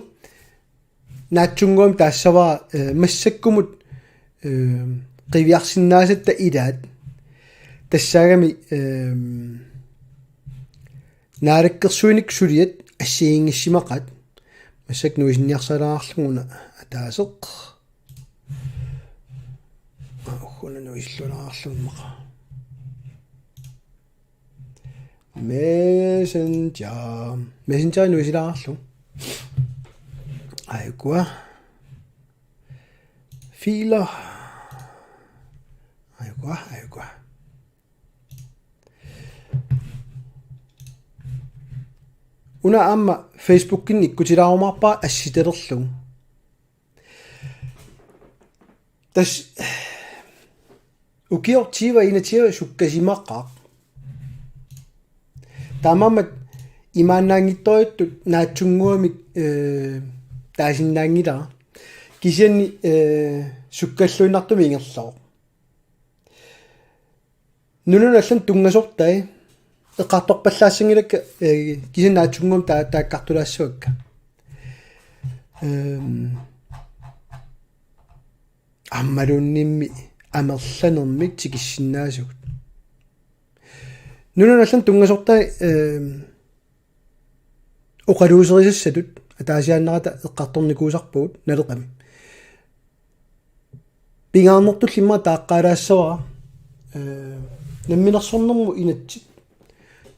Naatsunnguamik taassavara, øh, massakkumut, øh, qiviarsinnaasatta ilaat. Tassaagami, øh, naalakkersuinikkut suliat assigiinngissimaqaat. Massakkut nuisinniarsarilaarlugu una ataaseq. Aa, ugguna nuisillulaarlugu immaqa. Messenger. Messenger nuisilaarlugu. Aajukua. Filer. Aajukua, aajukua. Una aamma Facebookinni ikkutilaarumaarpara assitalerlugu. Tassa ukioq tyve enogtyve sukkasimaqaaq. Taamaammat imaannaanngitsorujuttut naatsunnguamik, øh, taasinnaanngilara. Kisianni, øh, sukkalluinnartumik ingerlavoq. Nunanut allanut tunngasortai eqqartorpallaassanngilakka, øh, kisianni naatsunnguamik taa-, taakkartulaassavakka. Øhm, aammaluunniimmi amerlanermik tikissinnaasagut. Nunanut allanut tunngasortai, øhm, oqaluuserisassatut ataasiaannarata eqqartornikuusarpagut Naleqqami. Pingaarnertulli immaqa taaqqaalaassavara, øh, namminersornermut inatsit.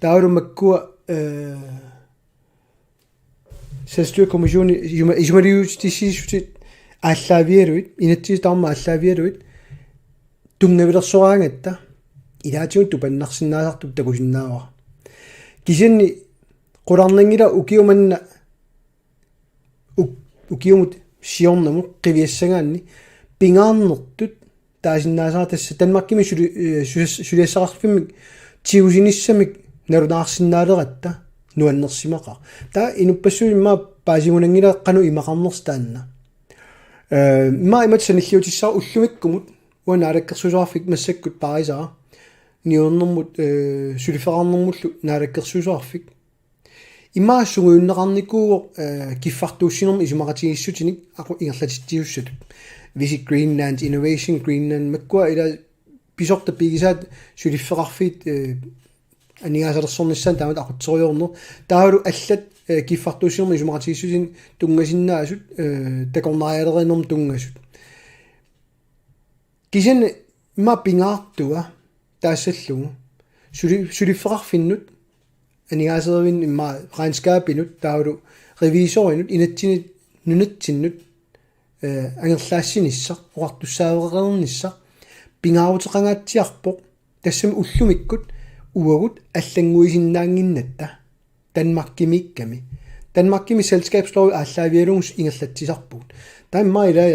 Taavalu makkua, øh, selvstyrekommissioni isuma-, isumaliutissiissutit aallaavigalugit, inatsisitut aamma aallaavigalugit, tunngavilersoraangatta, ilaatigut tupannarsinnaasartut takusinnaavara. Kisianni qularnanngilaq ukioq manna uk-, ukiumut siornamut qiviassagaanni pingaarnertut taasinnaasara tassa Danmarkimi suli-, øh, sulis-, suliassaqarfimmik tigusinissamik nalunaarsinnaaleratta nuannersimaqaaq. Taava inuppassuit immaqa paasigunanngilai qanoq imaqarnersoq taanna. Øh, immaqa imatut sanilliutissara ullumikkumut, uanga naalakkersuisoqarfik massakkut paarisara, niuernermut, øh, suliffeqarnermullu naalakkersuisoqarfik. Immaqa sungiunneqarnikuuvoq, øh, kiffartuussinermi isumaqatigiissutinik aqu ingerlatitsisussatut. Visit Greenland, Innovation Greenland, makkua ila pisortat pigisaat suliffeqarfiit, øh, aningaasalersornissaannut taamatut aqutserujoorneq. Taavalu allat, øh, kiffartuussinermi isumaqatigiissutinik tunngasinnaasut, øh, takornarialerinermut tunngasut. Kisianni immaqa pingaartua taassallugu. Suli-, suliffeqarfinnut, aningaaserivinnut, immaqa regnskabinut, taavalu revisorinut, inatsinni nunatsinnut, øh, angerlaassinissaq, oqartussaaveqareernissaq, pingaaruteqangaatsiarpoq, tassami ullumikkut uagut allannguisinnaannginnatta. Danmarkimiikkami. Danmarkimi selskabslov aallaavigalugu ingerlatsisarpugut. Taamaammat ilaa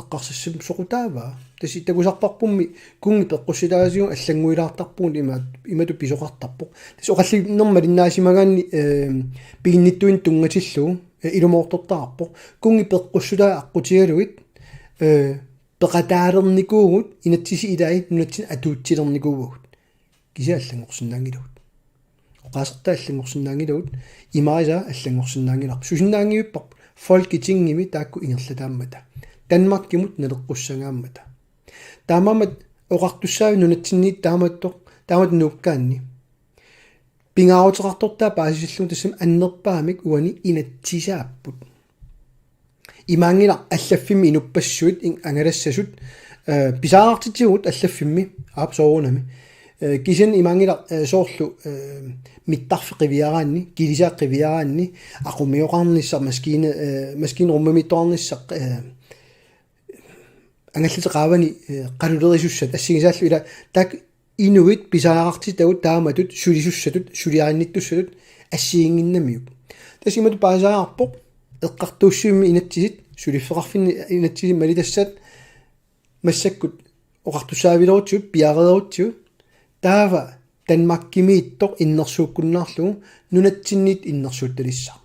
eqqarsassasoqutaavaa. Tassa takusarparpummi kunngi peqqussutaasigut allanngulaartarpugut ima-, imatut pisoqartarpoq. Tassa oqallinnerma malinnaasimagaanni, eh, piginnittuinnaq tunngatillugu, eh, ilumoortortaqarpoq. Kunngi peqqussutai aqqutigalugit, eh, peqataalernikuuvugut inatsisit ilai nunatsinni atuutsilernikuuagut. Kisianni allanngorsinnaanngilagut. Oqaasertaa allanngorsinnaanngilagut, imarisai allanngorsinnaanngilarput. Susinnaanngivipparput Folketingimi taakku ingerlataammata. Danmarkimut naleqqussagaammata. Taamaammat oqartussaavi nunatsinniit taamatut, taamatut nuukkaanni. Pingaaruteqartortaa paasisallugu tassami annerpaamik uani inatsisaapput. Imaanngilaq allaffimmi inuppassuit in-, angalassasut, eh, pisariaqartitsivugut allaffimmi, aap soorunami. Eh, kisianni imaanngilaq, eh, soorlu, eh, mittarfik qiviaraanni, kilisaat qiviaraanni, aqumioqarnissaq, maskiina, eh, maskiinerummiittoqarnissaq, eh, angallatit qaavani, eh, qalulerisussat assigisaallu ilaa taakku inuit pisariaqartitagut taamatut sulisussatut, suliarinnittussatut assigiinnginnamiuk. Tassa imatut paasisariaqarpoq eqqartuussivimmi inatsisit, suliffeqarfinni inatsisit malitassat massakkut oqartussaavilerutsigu, piareerutsigu, taava Danmarkimiittoq innersuukkunnaarlugu nunatsinniit innersuuttalissaaq.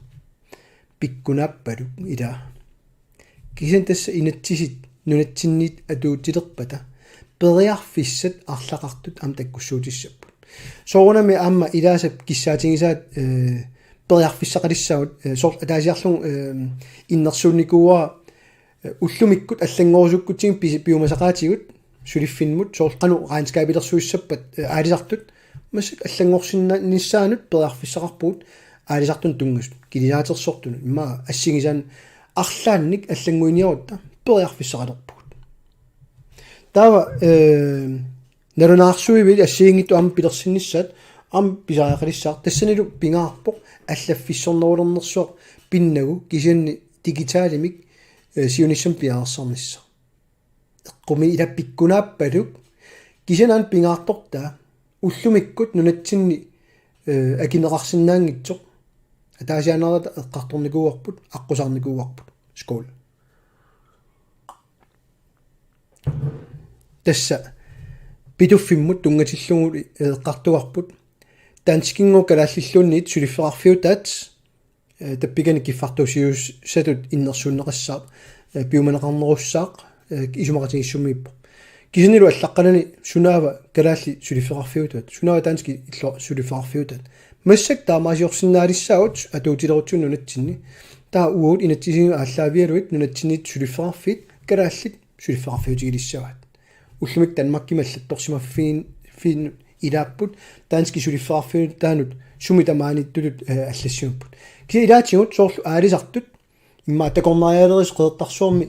Pikkunaappaluk ilaa. Kisianni tassa inatsisit nunatsinniit atuutilerpata periarfissat arlaqartut aamma takkussuutissapput. Soorunami aamma ilaasa kissaatigisaat, eh, periarfissaqalissaagut, eh, soorlu ataasiarlugu, eh, innersuunnikuuara, eh, ullumikkut allanngorusukkutsigu pisi-, piumasaqaatigut suliffimmut soorlu qanoq regnskabilersuissappat, eh, aalisartut massakkut allanngorsinnaannissaannut periarfissaqarpugut aalisartunut tunngasut. Kilisaatersortunut immaqa assigisaanik arlaannik allannguiniarutta periarfissaqalerpugut. Taava, eh, nalunaarsuivik assigiinngitsut aamma pilersinnissaat aamma pisariaqalissaaq, tassanilu pingaarpoq allaffissornerulernersuaq pinnagu kisianni digitalimik, eh, siunissami piareersarnissaq. Eqqumiilerpikkunaappaluk kisianni aamma pingaartortaa ullumikkut nunatsinni, eh, akineqarsinnaanngitsoq ataasiaannarata eqqartornikuuarput, aqqusaarnikuuarput. Skål. Tassa Pituffimmut tunngatillugu eqqartugarput. Danskinngooq kalaallilluunniit suliffeqarfiutaat, eh, tappikani kiffartuussiuussatut innersuunneqassaaq, eh, piumaneqarnerussaaq, eh, isumaqatigiissumiippoq. Kisiannilu allaqqanani sunaava kalaallit suliffeqarfiutaat, sunaava danskit illu suliffeqarfiutaat. Massakkut taamaaliorsinnaalissaagut atuutilerutsigu nunatsinni. Taava uagut inatsisinik aallaavigalugit nunatsinniittut suliffeqarfiit kalaallit suliffeqarfiutigilissavaat. Ullumikkut Danmarkimi allattorsimaffiin-, fiin ilaapput danskit suliffeqarfiutaannut sumi tamaaniittutut, eh, allassimapput. Kisianni ilaatigut soorlu aalisartut immaqa takornarialerisut Qeqertarsuarmi,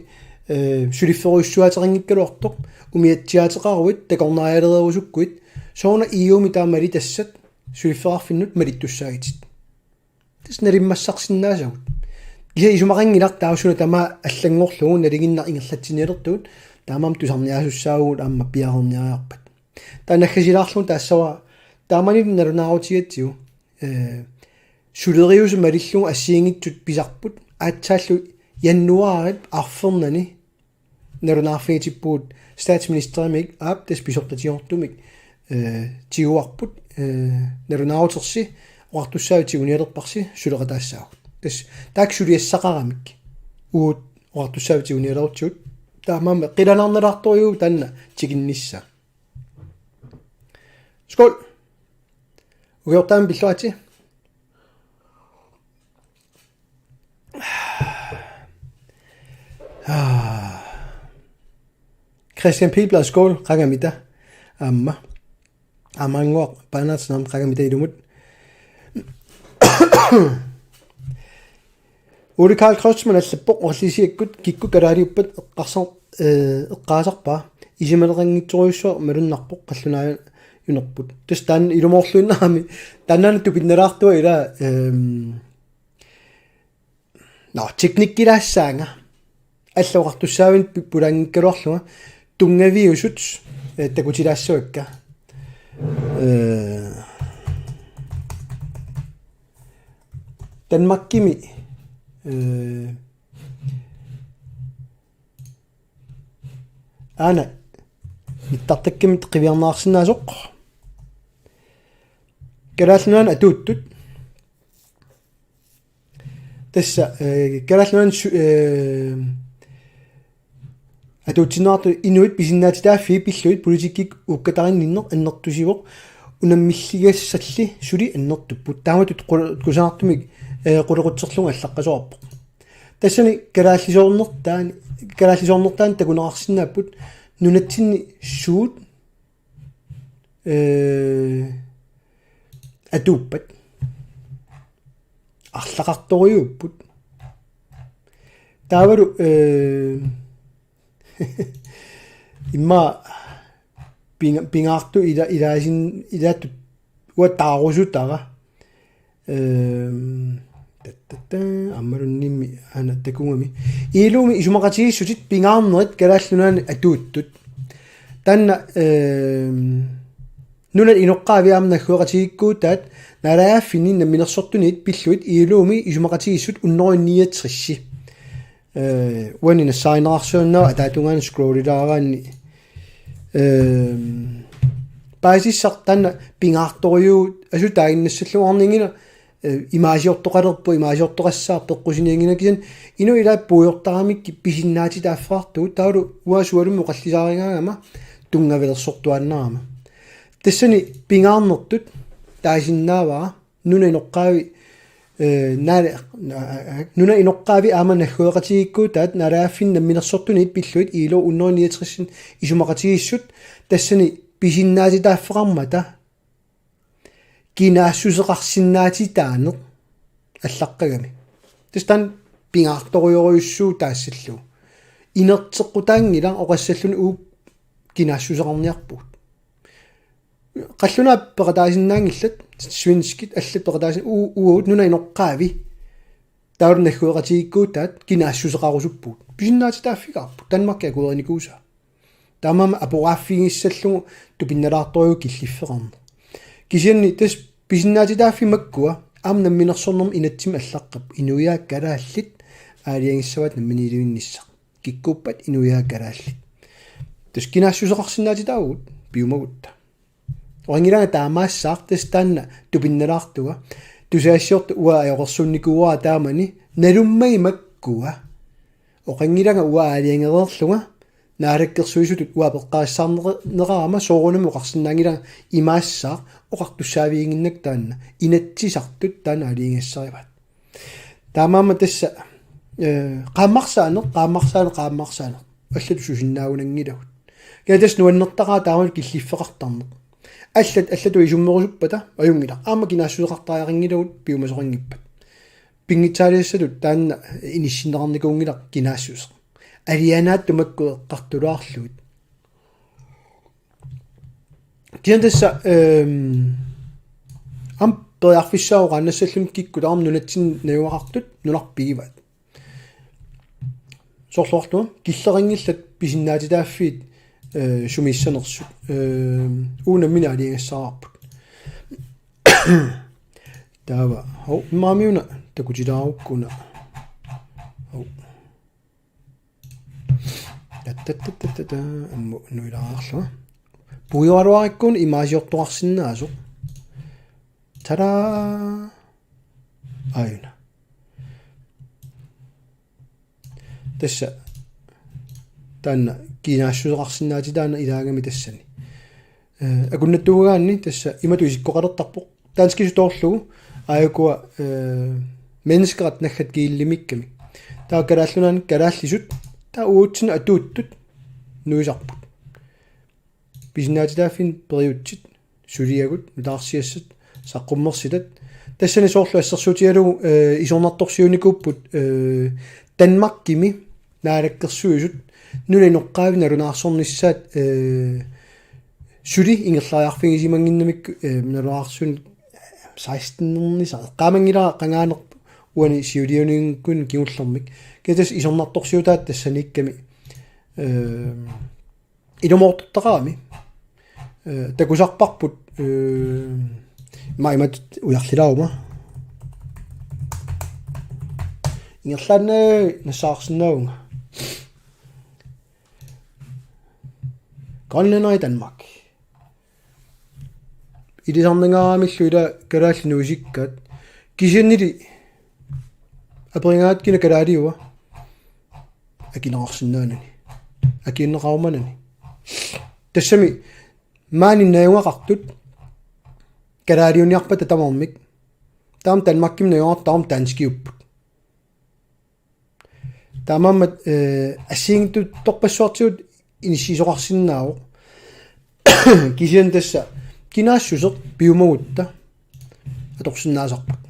eh, suliffeerujussuaateqanngikkaluartoq, umiatsiaateqaruit takornarialererusukkuit, sooruna E U-mi taama malitassat suliffeqarfinnut malittussaagitit. Tassa nalimmassarsinnaasagut. Kisianni isumaqanngilaq taava suna tamaat allanngorlugu nalinginnaq ingerlatsinialertugut, taamaammat tusarniaasussaavugut aamma piareerniariarpat. Taava naggasilaarlugu taassavara taamanilu nalunaarutigatsigu, eh, suleriuseq malillugu assigiinngitsut pisarput, aatsaallu januaarip arfernani nalunaarfigitippugut statsministerimik aap tassa pisortatigoortumik, eh, tiguarput, eh, nalunaarutersi oqartussaavi tigunialerparsi suleqataassaagut. Tassa taakku suliassaqaramik uagut oqartussaavi tigunialerutsigu, taamaammat qilanaarnalaartorujuuvoq taanna tikinnissaa. Skål. Ukiortaami pilluaritsi. Christian Pilblad, skål, qangamita. Aamma. Aamma Annguaq Bernhardsen aamma qangamita ilumut. Ole Karl Kreutzmann allappoq: Oqallisigakkit kikkut kalaaliuppat eqqarsa-, eh, eqqaasarpaa? Isumaleqanngitsorujussuaq malunnarpoq qallunaajunerput. Tassa taanna ilumoorluinnarami. Taannaana tupinnalaartua ilaa, ehm, nå, teknikkilaassaanga. Allat oqartussaavinik pi-, pulaanngikkaluarlunga tunngaviusut, eh, takutilaassavakka. Eh, Danmarkimi Eh, aana nittartakkamitta qiviarneqarsinnaasoq. Kalaallit Nunaanni atuuttut. Tassa, eh, Kalaallit Nunaanni su-, eh, atuutsinneqartut inuit pisinnaatitaaffii pillugit politikkikkut uukkatarinninneq annertusivoq, unammilligassalli suli annertupput. Taamatut qul-, kusanartumik, eh, qulequtserlugu allaqqasoqarpoq. Tassani kalaallisoornertaan, kalaallisoornertaan takuneqarsinnaapput nunatsinni suut, eh, atuuppat. Arlaqartorujuupput. Taavalu, eh, immaqa pinga-, pingaartut ila-, ilaasin-, ilaattut uanga taarusutara. Ehm, tattatta, aammaluunniimmi aana takugami. I L O-mi isumaqatigiissutit pingaarnerit Kalaallit Nunaanni atuuttut. Taanna, ehm, nunat inoqqaavi aamma naggueqatigiikkuutaat naalagaaffinni namminersortunit pillugit I L O-mi isumaqatigiissut hundrede niogtres. Eh, uani nassaarineqarsinnaavat ataatungaani scrollilaaraanni. Ehm, paasissaq taanna pingaartorujuuvoq asut taaginnassalluarninngila, eh, imaasiortoqalerpoq, imaasiortoqassaaq peqqusinianngilaq kisianni inuit ilaat puigortaramikkit pisinnaatitaaffeqartugut taavalu uanga sualummik oqallisaarigaangama tunngavilersortuaannarama. Tassani pingaarnertut taasinnaavara nunat inoqqaavi, eh, naala-, na-, nunat inoqqaavi aamma naggueqatigiikkuutaat naalagaaffinni namminersortunit pillugit I L O hundrede niogtres isumaqatigiissut tassani pisinnaatitaaffeqarmata kinaassuseqarsinnaatitaaneq allaqqagami. Tassa taanna pingaartorujorujussuuvoq taassallugu. Inerteqqutaanngilaq oqassalluni uku kinaassuseqarniarpugut. Qallunaat peqataasinnaanngillat, svenskit allat peqataasin-, u-, uagut nunat inoqqaavi. Taavalu naggueqatigiikkuutaat kinaassuseqarusuppugut. Pisinnaatitaaffigaarput, Danmarki akuerinikuusaa. Taamaammat aporaaffigissallugu tupinnalaartorujuuvoq killiffeqarneq. Kisianni tassa pisinnaatitaaffii makkua, aamma namminersornermi inatsimmi allaqqapput, inuiaat kalaallit, aalajangissavaat namminiilivinnissaq. Kikkuuppat inuiaat kalaallit. Tassa kinaassuseqarsinnaatitaavugut, piumagutta. Oqanngilanga taamaassaaq tassa taanna tupinnalaartunga. Tusagassiortoq uanga ajoqersuunnikuuara taamani. Nalummagit makkua. Oqanngilanga uanga aalajangereerlunga. Naalakkersuisutut uanga apeqqarissaarneqarama soorunami oqarsinnaanngilanga imaassaaq oqartussaaviginnginnakku taanna. Inatsisartut taanna aalajangigassarivaat. Taamaammat tassa, eh, qaammarsaaneq, qaammarsaaneq, qaammarsaaneq. Allatut susinnaagunanngilagut. Kisianni tassa nuannertaqaaq taamatut killiffeqartarneq. Allat, allatut isummerusuppata, ajunngilaq. Aamma kinaassuseqartariaqanngilagut piumasoqanngippat. Pinngitsaaliassatut taanna inissinneqarnikuunngilaq kinaassuseq. Alianaattut makku eqqartulaarlugit. Kisianni tassa, ehm, aamma periarfissaavoq oqaannassalluni kikkut tamarmik nunatsinni najugaqartut nunarput pigivaat. Soorlu oqartunga killeqanngillat pisinnaatitaaffiit, eh, sumiissanersut. Ehm, uagut nammineq aalajangigassaraarput. Taava, hov, immaqa una takutilaarukku una. Hov. Tattattattatta, ammut nuilaarlunga. Puiualuarikkuun imaasiortoqarsinnaasoq. Tadaa! Aajuna. Tassa taanna kinaassuseqarsinnaatitaaneq ilaagami tassani. Eh, akunnattuugaanni tassa imatut isikkoqalertarpoq. Danskisut toorlugu aajukua, eh, menneskeret naggat kiillimikkami. Taava Kalaallit Nunaanni kalaallisut, taava uatsinnut atuuttut nuisarput. Pisinnaatitaaffiit periutsit, suliagut, nutaarsiassat, saqqummersitat. Tassani soorlu assersuutigalugu, eh, isornartorsiuunikuupput, eh, Danmarkimi naalakkersuisut nunap inoqqaavi nalunaarsornissaat, eh, suli ingerlariarfigisimannginnamikku, eh, nalunaarsuunik seksten-ernisaq. Eqqaamanngilara qangaaneq uani siulianiinnguakkunni kingullermik. Kisianni tassa isornartorsiutaat tassaniikkami, eh, ilumoortortaqarami. Eh, takusarparput, eh, ima imatut ujarlilaaruma. Ingerlaannaq nassaarsinnaavunga. Grønlænder i Danmark. Ilisarnangaaramillu ila kalaallit nuisikkaat. Kisiannili aperigaangakkit kina kalaaliua. Akineqarsinnaanani. Akineqarumanani. Tassami maani najugaqartut kalaaliuniarpata tamarmik. Taama Danmarkimi najugaqartut taama danskiupput. Taamaammat, eh, assigiinngitsorpassuartigut inissiisoqarsinnaavoq. Kisianni tassa kinaassuseq piumagutta atorsinnaasarput.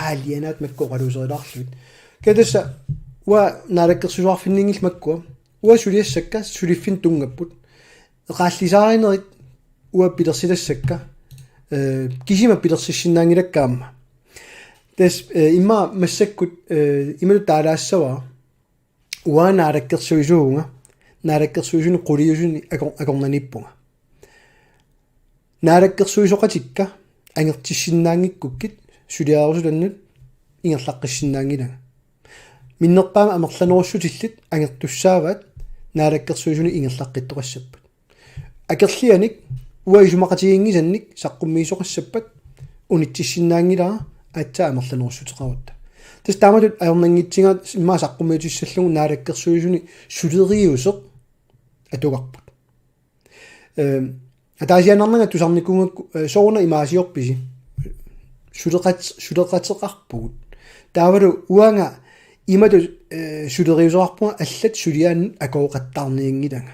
Aalianaat makku oqaluuserilaarlugit. Kisianni tassa uanga naalakkersuisoqarfinniinngillat makkua. Uanga suliassakka suliffinni tunngapput. Eqaallisaarinerit uanga pilersitassakka, eh, kisima pilersissinnaanngilakka aamma. Tassa, eh, immaqa massakkut, eh, imatut taalaassavara. Uanga naalakkersuisuuvunga, naalakkersuisuni quliusuni akor-, akornanniippunga. Naalakkersuisoqatikka angertissinnaanngikkukkit suliarerusutannut ingerlaqqissinnaanngilanga. Minnerpaamik amerlanerussutillit angertussaavaat naalakkersuisuni ingerlaqqittoqassappat. Akerlianik uanga isumaqatigiinngisannik saqqummiisoqassappat unitsissinnaanngilara aatsaat amerlanerussuteqarutta. Tassa taamatut ajornanngitsigaat immaqa saqqummiutissallugu naalakkersuisuni suleriuseq atugarput. Ehm, ataasiaannarnanga tusarnikuugakku, eh, sooruna imaasiorpisi. Suleqat-, suleqateqarpugut. Taavalu uanga imatut, eh, suleriuseqarpunga allat suliaannut akooqattaarnianngilanga.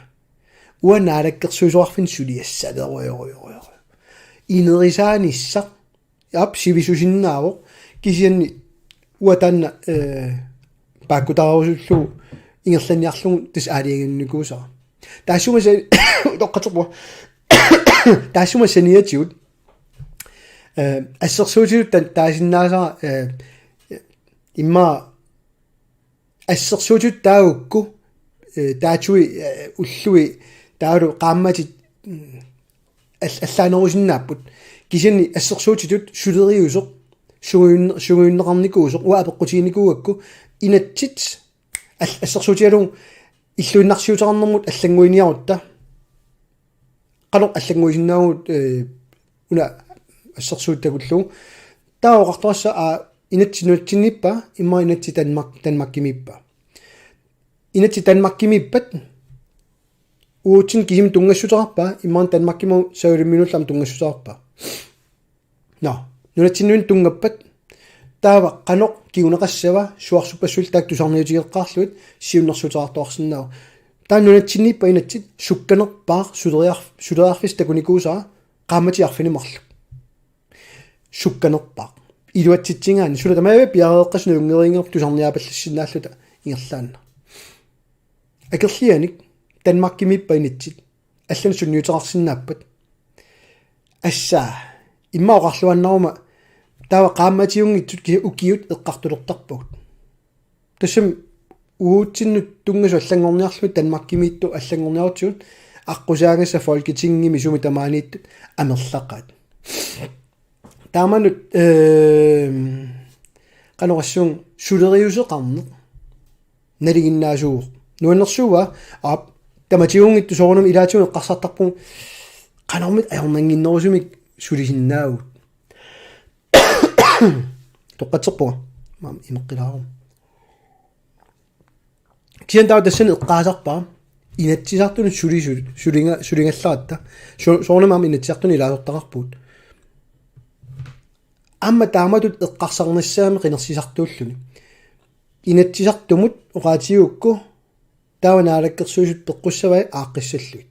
Uanga naalakkersuisoqarfinni suliassalerujorujorujoru. Inerisaanissaq aap sivisusinnaavoq kisianni uanga taanna, eh, paakkutaarusullugu ingerlanniarlugu tassa aalajangiunnikuusara. Taassuma sa-, utoqqatserpunga. Taassuma saniatigut, eh, assersuutitut ta-, taasinnaasara, eh, immaqa assersuutitut taagukku, eh, taatui, eh, ullui, taavalu qaammatit, mm, all-, allaanerusinnaapput. Kisianni assersuutitut suleriuseq, sungiun-, sungiunneqarnikuusoq, uanga apeqqutiginikuugakku, inatsit, all-, assersuutigalugu illuinnarsiuteqarnermut allannguiniarutta. Qanoq allannguisinnaavugut, eh, una assersuut takullugu. Taava oqartoqassaaq, aa, inatsit nunatsinniippa, immaqa inatsit Danmark-, Danmarkimiippa. Inatsit Danmarkimiippat, uatsinnut kisimi tunngassuteqarpa, immaqa Danmarkimut sajulimminnullu aamma tunngassuteqarpa. Nå, nunatsinnuinnut tunngappat, taava qanoq kinguneqassava, suarsuppassuillu taakku tusarniutigeqqaarlugit, siunnersuuteqartoqarsinnaavoq. Taava nunatsinniippat inatsit sukkanerpaaq suleriar-, suleriarfissaq takunikuusara qaammatit arfineq-marluk. Sukkanerpaaq. Iluatsitsigaanni suna tamaviat piareeqqasoq nalunngereerpat tusarniaapallassinnaalluta ingerlaannaq. Akerlianik Danmarkimiippat inatsit. Allanut sunniuteqarsinnaappat. Assa, immaqa oqarluaannaruma taava qaammatiunngitsut kisianni ukiut eqqartulertarpagut. Tassami uatsinnut tunngasut allanngorniarlugit Danmarkimiittut allanngorniarutsigu aqqusaagassat Folketingimi sumi tamaaniittut amerlaqaat. Taamannut, ehm, qanoq oqassuunga suleriuseqarneq nalinginnaasuuvoq. Nuannersuuvoq, aap, tamatiugunngitsoq soorunami ilaatigut eqqarsartarpugut qanormita ajornannginnerusumik sulisinnaavugut. Utoqqatserpunga. Maani imeqqilaaruma. Kisianni taava tassani eqqaasarpara Inatsisartunut suli-, suli-, suliga-, suligallaratta. Su-, soorunami aamma Inatsisartuni ilaasortaqarpugut. Aamma taamatut eqqarsarnissaammi qinersisartuulluni. Inatsisartumut oqaatigigukku taava Naalakkersuisut peqqussavai aaqqissallugit.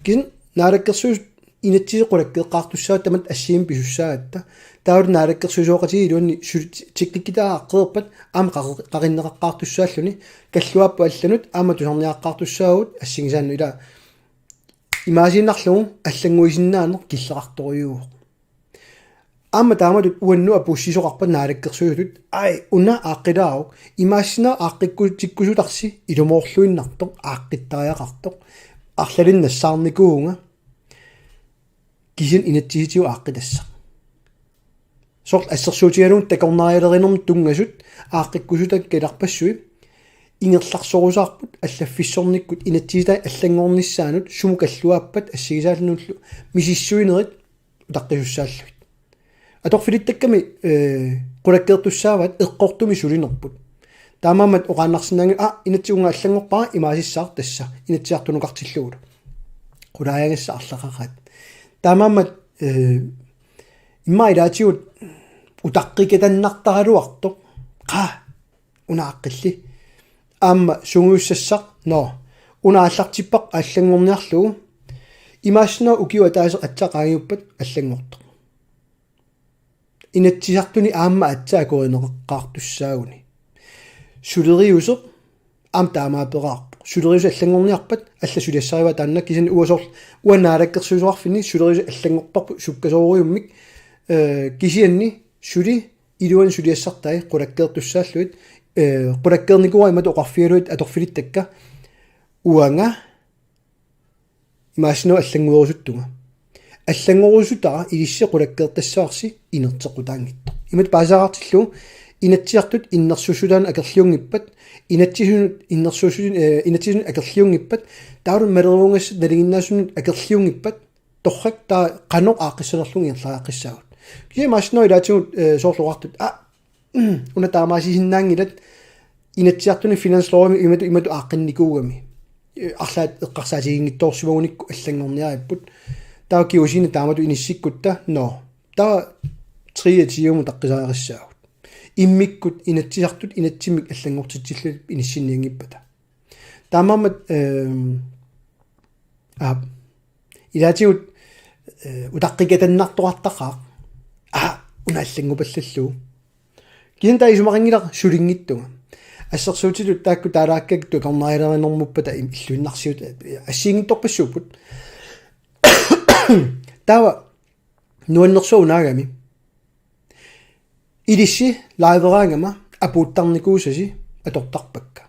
Kisianni Naalakkersuisut inatsisit qulakkeeqqaartussaapput tamatta assigiimmik pisussaagatta. Taavalu naalakkersuisooqatigiit iluanni su-, tikkikkitaat aaqqeerpat aamma qaqe-, qaqinneqaqqaartussaalluni kalluaappoq allanut aamma tusarniaqqaartussaavugut assigisaannut ila imaasiinnarlugu allannguisinnaaneq killeqartorujuuvoq. Aamma taamatut uannut apuussisoqarpat Naalakkersuisutut, ai, una aaqqilaaruk, imaassinnaavoq aaqqikkutikkusutarsi ilumoorluinnartoq, aaqqittariaqartoq, arlalinnik nassaarnikuuvunga, kisianni inatsisitigut aaqqitassaq. Soorlu assersuutigalugu takornarialerinermut tunngasut aaqqikkusutaakka ilarpassui ingerlasorusaarput allaffissornikkut inatsisitai allanngornissaannut sumut kalluaappat assigisaallutillu misissuinerit utaqqisussaallugit. Atorfilittakkami, eh, qulakkeertussaavaat eqqortumik sulinerput. Taamaammat oqaannarsinnaanngilaq, aa, inatsit uunga allanngorpara imaasissaaq tassa, Inatsisartunukartillugulu. Qulaajagassaaq arlaqaqaat. Taamaammat, eh, immaqa ilaatigut utaqqikatannartaraluartoq. Qaa, una aaqqilli. Aamma sungiussassaq, nå, una aallartippara allanngorniarlugu. Imaassinnaavoq ukioq ataaseq aatsaat qaangiuppat allanngortoq. Inatsisartuni aamma aatsaat akuerineqaqqaartussaaguni. Suleriuseq aamma taamaaperaarpoq. Suleriuseq allanngorniarpat allat suliassarivaat taanna, kisianni uanga soorlu uanga naalakkersuisoqarfinni suleriuseq allanngorparput sukkasoorujummik, eh, kisianni suli iluani suliassartai qulakkeertussaallugit, eh, qulakkeernikuuara imatut oqarfigalugit atorfilittakka uanga imaassinnaavoq allannguerusuttunga. Allanngorusutara ilissi qulakkeertassavarsi inerteqqutaanngitsoq. Imatut paasisaqartillugu Inatsisartut innersuussutaanut akerliunngippat, inatsisunut innersuussutut, eh, inatsisunut akerliunngippat, taavalu maleruugassat nalinginnaasunut akerliunngippat, torrak taava qanoq aaqqissanerlugu ingerlariaqqissaagut. Kisianni imaassinnaavoq ilaatigut, eh, soorlu oqartut, aa, una taamaasisinnaanngilat, Inatsisartuni finanslovimi imatut, imatut aaqqinnikuugami. Eh, arlaat eqqarsaatiginngitsoorsimagunikku allanngorniaripput. Taava kingusinni taamatut inissikkutta, nå, taava treogtyvemut utaqqisariaqassaagut. Immikkut Inatsisartut inatsimmik allanngortitsillugit inissinnianngippata. Taamaammat, ehm, aap, ilaatigut, eh, utaqqikatannartoqartaqaaq. Aa, una allanngupallallugu. Kisianni taava isumaqanngilaq sulinngitsunga. Assersuutitut taakku taalaakkakka takornarialerinermuppata im-, illuinnarsiut, eh, assigiinngitsorpassuupput. Taava nuannersuunaagami. Ilissi liveraangama apuuttarnikuusasi atortarpakka.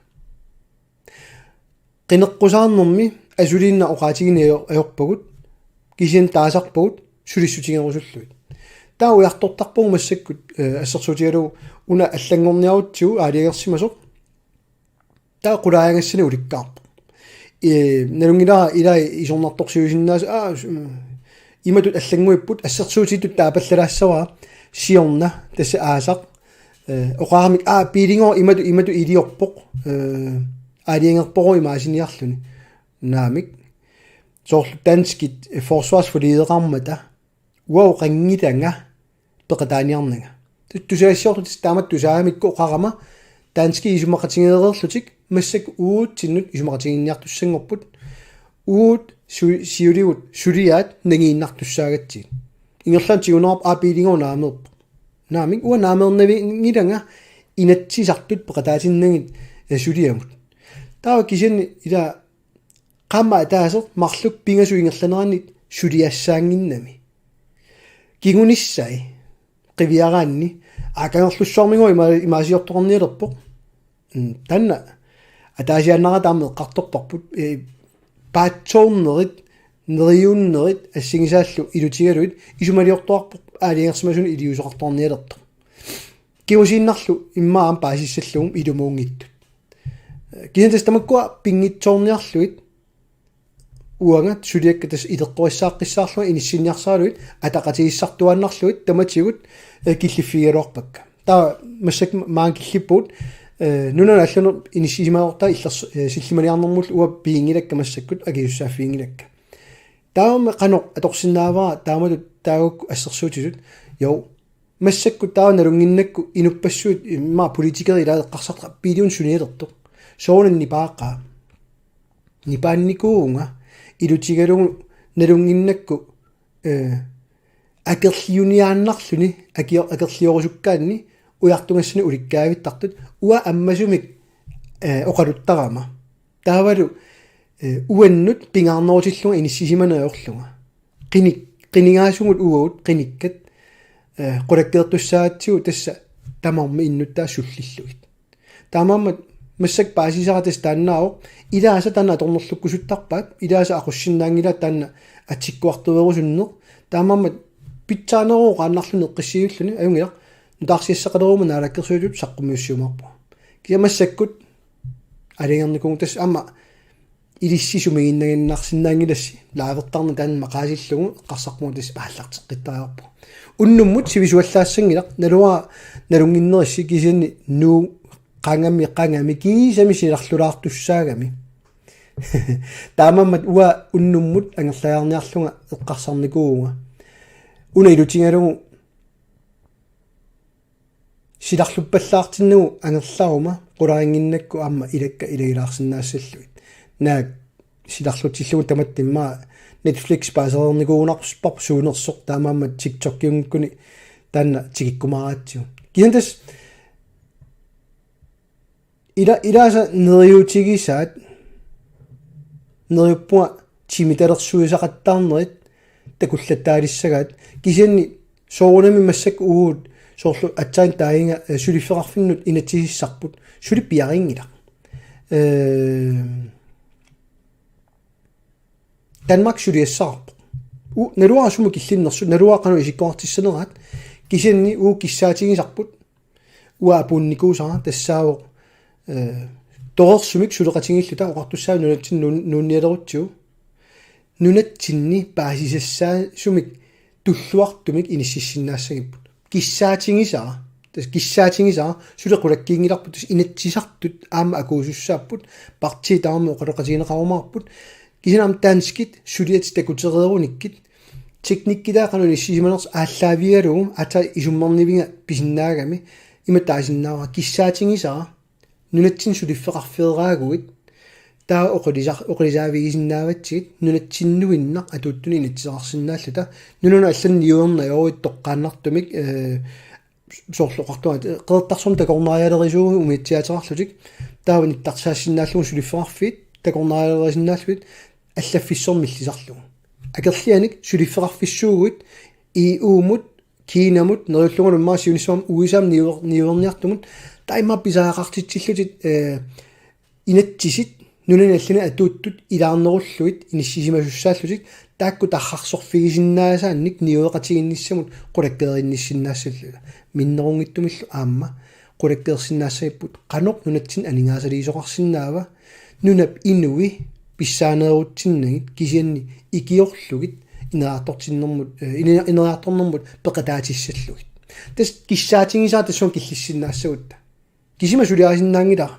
Qineqqusaarnermi asuliinnaq oqaatigineq ajor-, ajorpagut, kisianni taasarpagut sulissutigerusullugit. Taava ujartortarpagut massakkut, eh, assersuutigalugu una allanngorniarutsigu aalajangersimasoq. Taava qulaajagassanik ulikkaarpoq. Eh, nalunngilara ilai isornartorsiuisinnaasut, aa, s-, mm, imatut allannguipput, assersuutitut taapallalaassavara siorna tassa aasaq, eh, oqaramik, aa, biiligooq imatut, imatut iliorpoq, eh, aalajangerpoq imaasiniarluni. Naamik. Soorlu danskit, eh, forsvarsforligeqarmata uanga oqanngilanga peqataaniarnanga. Tusagassiorlutik taamatut tusaagamikku oqarama danskit isumaqatigeereerlutik massakkut uagutsinnut isumaqatiginninniartussanngorput. Uagut su-, siuligut suliaat nangiinnartussaagatsigit. Ingerlaannaq tiguneqarpoq, aa, biiligooq naameerpoq. Naamik, uanga naameernavinngilanga Inatsisartut peqataatinnagit, eh, suliamut. Taava kisianni ila qaammat ataaseq marluk pingasut ingerlaneranni suliassaannginnami. Kingunissai qiviaraanni aa, Kangerlussuarmigooq ima-, imaasiortoqarnialerpoq. Mm, taanna ataasiaannaraat aamma eqqartorparput, eh, paatsoornerit, neriunnerit assigisaallu ilutigalugit isumaliortoqarpoq aalajangersimasunut iliuuseqartoqarnialertoq. Kingusiinnarlu immaqa aamma paasissallugu ilumuunngitsut. Kisianni tassa tamakkua pinngitsoorniarlugit uanga suliakka tassa ileqqorissaaqqissaarlunga inissinniarsaralugit ataqatigiissartuaannarlugit tamatigut, eh, killiffigigaluarpakka. Taava massakkut maani killippugut, eh, nunanut allanut inissisimasoqartaa illers-, eh, sillimaniarnermullu uanga piginngilakka massakkut akisussaaffiginngilakka. Taava qanoq atorsinnaavara taamatut taakku assersuutitut, jo, massakkut taava nalunnginnakku inuppassuit immaqa politikerit ilaat eqqarsartaqaat biiliun sunialertoq. Soorunami nipaaqaa. Nipaannikuuvunga ilutigalugu nalunnginnakku, eh, akerliuniaannarluni akio-, akerliorusukkaanni ujartugassanik ulikkaavittartut uanga ammasumik, eh, oqaluttarama. Taavalu, eh, uannut pingaarnerutillunga inissisimaneq ajorlunga. Qinik-, qinigaasugut uagut qinikkat, eh, qulakkeertussaagatsigu tassa tamarmik innuttaasut sullillugit. Taamaammat massakkut paasisara tassa taannaavoq, ilaasa taanna atornerlukkusuttarpaat, ilaasa aqussinnaanngilaat taanna atsikkuartuerusunneq, taamaammat pitsaaneruvoq qaannarluni eqqissiivilluni, ajunngilaq, nutaarsiassaqalerumaarama naalakkersuisut saqqummiussiumaarpunga. Kisianni massakkut alingernikuun tassa aamma ilissi sumiginnannginnarsinnaanngilassi, live-ertarneq taanna maqaasillugu eqqarsarpunga tassa aallarteqqittariaqarpoq. Unnummut sivisuallaassanngilaq, naluara nalunnginnerissi kisianni Nuuk qangami qangami kiisami silarlulaartussaagami. Taamaammat uanga unnummut angerlajaarniarlunga eqqarsarnikuuvunga. Una ilutigalugu silarluppallaartinnagu angerlaruma qularinnginnakku aamma ilakka ilagilaarsinnaassallugit. Naak silarlutillugu tamatta immaqa Netflix paasereernikuugunarparput suunersoq, taamaammat TikTokiunngikkuni taanna tikikkumaaratsigu. Kisianni tassa ila-, ilaasa neriuutigisaat, neriuppunga timitalersuisaqattaarnerit takullattaalissagaat, kisianni soorunami massakkut uagut soorlu aatsaat taagiga, eh, suliffeqarfinnut inatsisissarput suli piarinngilaq. Eh, Danmark suliassaqarpoq. U-, naluara sumut killinnersut, naluara qanoq isikkoqartissaneraat, kisianni uagut kissaatigisarput, uanga apuunnikuusara tassaavoq, eh, torersumik suleqatigiilluta oqartussaavit nunatsinni nuun-, nuunnialerutsigu. Nunatsinni paasisassaasumik tulluartumik inississinnaassagipput. Kissaatigisara, tassa kissaatigisara suli qulakkiinngilarput, tassa Inatsisartut aamma akuusussaapput, partiit tamarmik oqaloqatigineqarumaarput, kisianni aamma danskit suliatit takutereerunikkit, teknikkitaa qanoq inissisimanersoq aallaavigalugu, aatsaat isummerniviga pisinnaagami, ima taasinnaavara kissaatigisara, nunatsinni suliffeqarfeeraaguit, taava oqilisar-, oqilisaavigisinnaavatsigit, nunatsinnuinnaq atuuttunik inatsisaqarsinnaalluta, nunanut allanut niuerneq ajoruit toqqaannartumik, eh, soorlu oqartunga, Qeqertarsuarmi takornarialerisuuguit umiatsiaateqarlutik, taava nittarsaassinnaallugit suliffeqarfiit, takornarialerisinnaallugit, allaffissormi millisarlugu. Akerlianik suliffeqarfissuuguit, E U-mut, Kinamut, neriullungalu immaqa siunissami U S A-mut niuer-, niuerniartumut, taava immaqa pisariaqartitsillutit, eh, inatsisit, nunani allani atuuttut ilaarnerullugit, inissisimasussaallugit, taakku tarrarsorfigisinnaasaannik niueqatigiinnissamut qulakkeerinnissinnaassalluta. Minnerunngitsumillu aamma qulakkeersinnaassagipput, qanoq nunatsinni aningaasaliisoqarsinnaava, nunap inui pissaaneerutsinnagit, kisianni ikiorlugit ineriartortinnermut, eh, ine-, ineriartornermut peqataatissallugit. Tassa kissaatigisara tassunga killissinnaassagutta. Kisima suliarisinnaanngilara.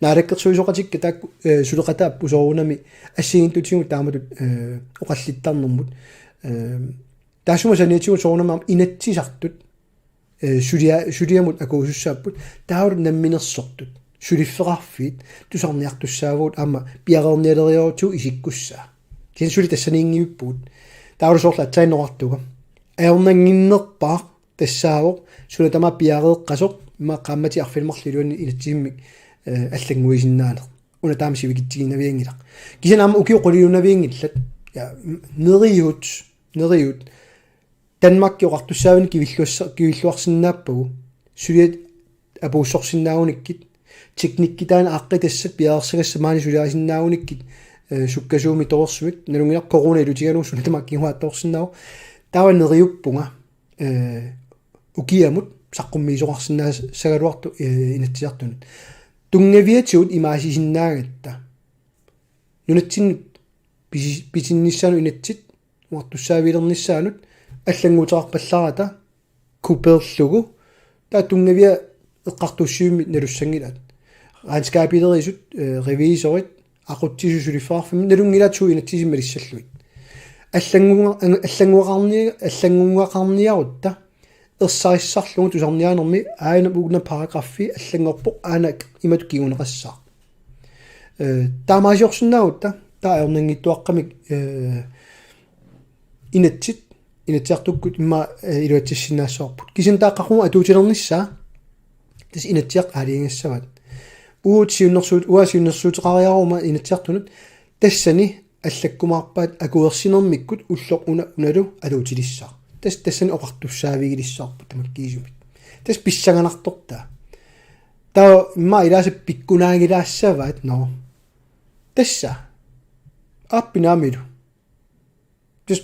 Naalakkersuisooqatikka taakku, eh, suleqataat soorunami assigiinngitsutigut taamatut, eh, oqallittarnermut. Eh, taassuma saniatigut soorunami aamma Inatsisartut, eh, sulia-, suliamut akuusussaapput, taavalu namminersortut suliffeqarfiit tusarniartussaavagut aamma piareernialeriarutsigu isikkussaa. Kisianni suli tassaniinngivippugut. Taavalu soorlu aatsaannguaq oqartunga, ajornannginnerpaaq tassaavoq suna tamaat piareeqqasoq, immaqa qaammatit arfineq-marluk iluanni inatsisimmik, eh, allannguisinnaaneq. Una taama sivikitsiginavianngilaq. Kisianni aamma ukiut quliunavianngillat. Ja, n-, neriut, neriut. Danmarki oqartussaavinik kivilluassa-, kivilluarsinnaappagu. Suliat apuussorsinnaagunikkit. Teknikki taanna aaqqitassat piareersagassat maani suliarisinnaagunikkit, eh, sukkasuumik torersumik. Nalunngilarput corona ilutigalugu suna tamaat kinguaattoorsinnaavoq. Taava neriuppunga, eh, ukiamut saqqummiisoqarsinnaassagaluartoq, eh, Inatsisartunut. Tunngaviatigut imaasisinnaagatta. Nunatsinnut pisi-, pisinnissaanut inatsit, oqartussaavigilernissaanut, allannguuteqarpallaarata, kupeerlugu, taava tunngavia eqqartuussivimmik nalussanngilaat. Regnskabilerisut, eh, revisorit, aqutsisut suliffeqarfimmut, nalunngilaat suut inatsisit malissallugit. Allanngunga-, allannguaqarni-, allanngunngaqarniarutta, ersarissarlugu tusarniaanermi aana una paragraffi allanngorpoq aana imatut kinguneqassaaq. Eh, taamaaliorsinnaagutta, taava ajornanngitsuaqqamik, eh, inatsit, Inatsisartukkut immaqa, eh, iluatsissinnaassavarput. Kisianni taava qaqugu atuutilernissaa, tassa Inatsisartut aalajangissavaat. Uagut siunnersuut-, uanga siunnersuuteqariaruma Inatsisartunut, tassani allakkumaarpaat akuersinermikkut ulloq una unalu atuutilissaaq. Tas-, tassani oqartussaavigilissavarput tamakkiisumik. Tassa pissanganartortaa. Taava immaqa ilaasa pikkunaagilaassavat, nå. Tassa. Aappi naamilu. Tassa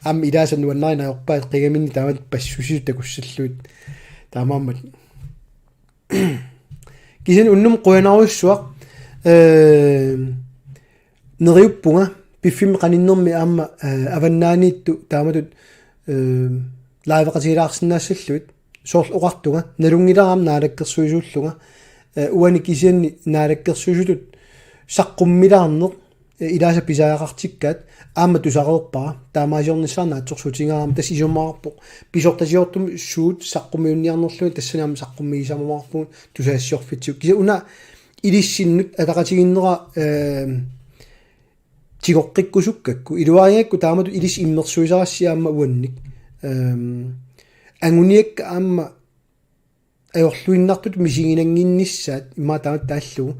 Aamma ilaasa nuannarinarpaat qingaminni taamatut passusisut takussallugit. Taamaammat. Kisianni unnuk qujanarujussuaq, eh, neriuppunga piffimmi qaninnermi aamma, eh, avannaaniittoq taamatut, eh, liveqatigilaarsinnaassallugit. Soorlu oqartunga, nalunngilara aamma naalakkersuisuullunga, eh, uani kisianni naalakkersuisutut saqqummilaarneq, eh, ilaasa pisariaqartikkaat aamma tusareerpara, taamaasiornissaa naatsorsuutigaara aamma tassa isumaqarpoq, pisortasiortumik suut saqqummiunniarnerlugit tassani aamma saqqummiissamaqarpugut tusagassiorfitsigut. Kisianni una ilissinnut ataqatigiinnera, eh, tigoqqikkusukkakku, iluarigakku taamatut ilissi immersuisarassi aamma uannik. Ehm, anguniakkat aamma ajorluinnartutut misiginannginnissaat immaqa taamatut taallugu,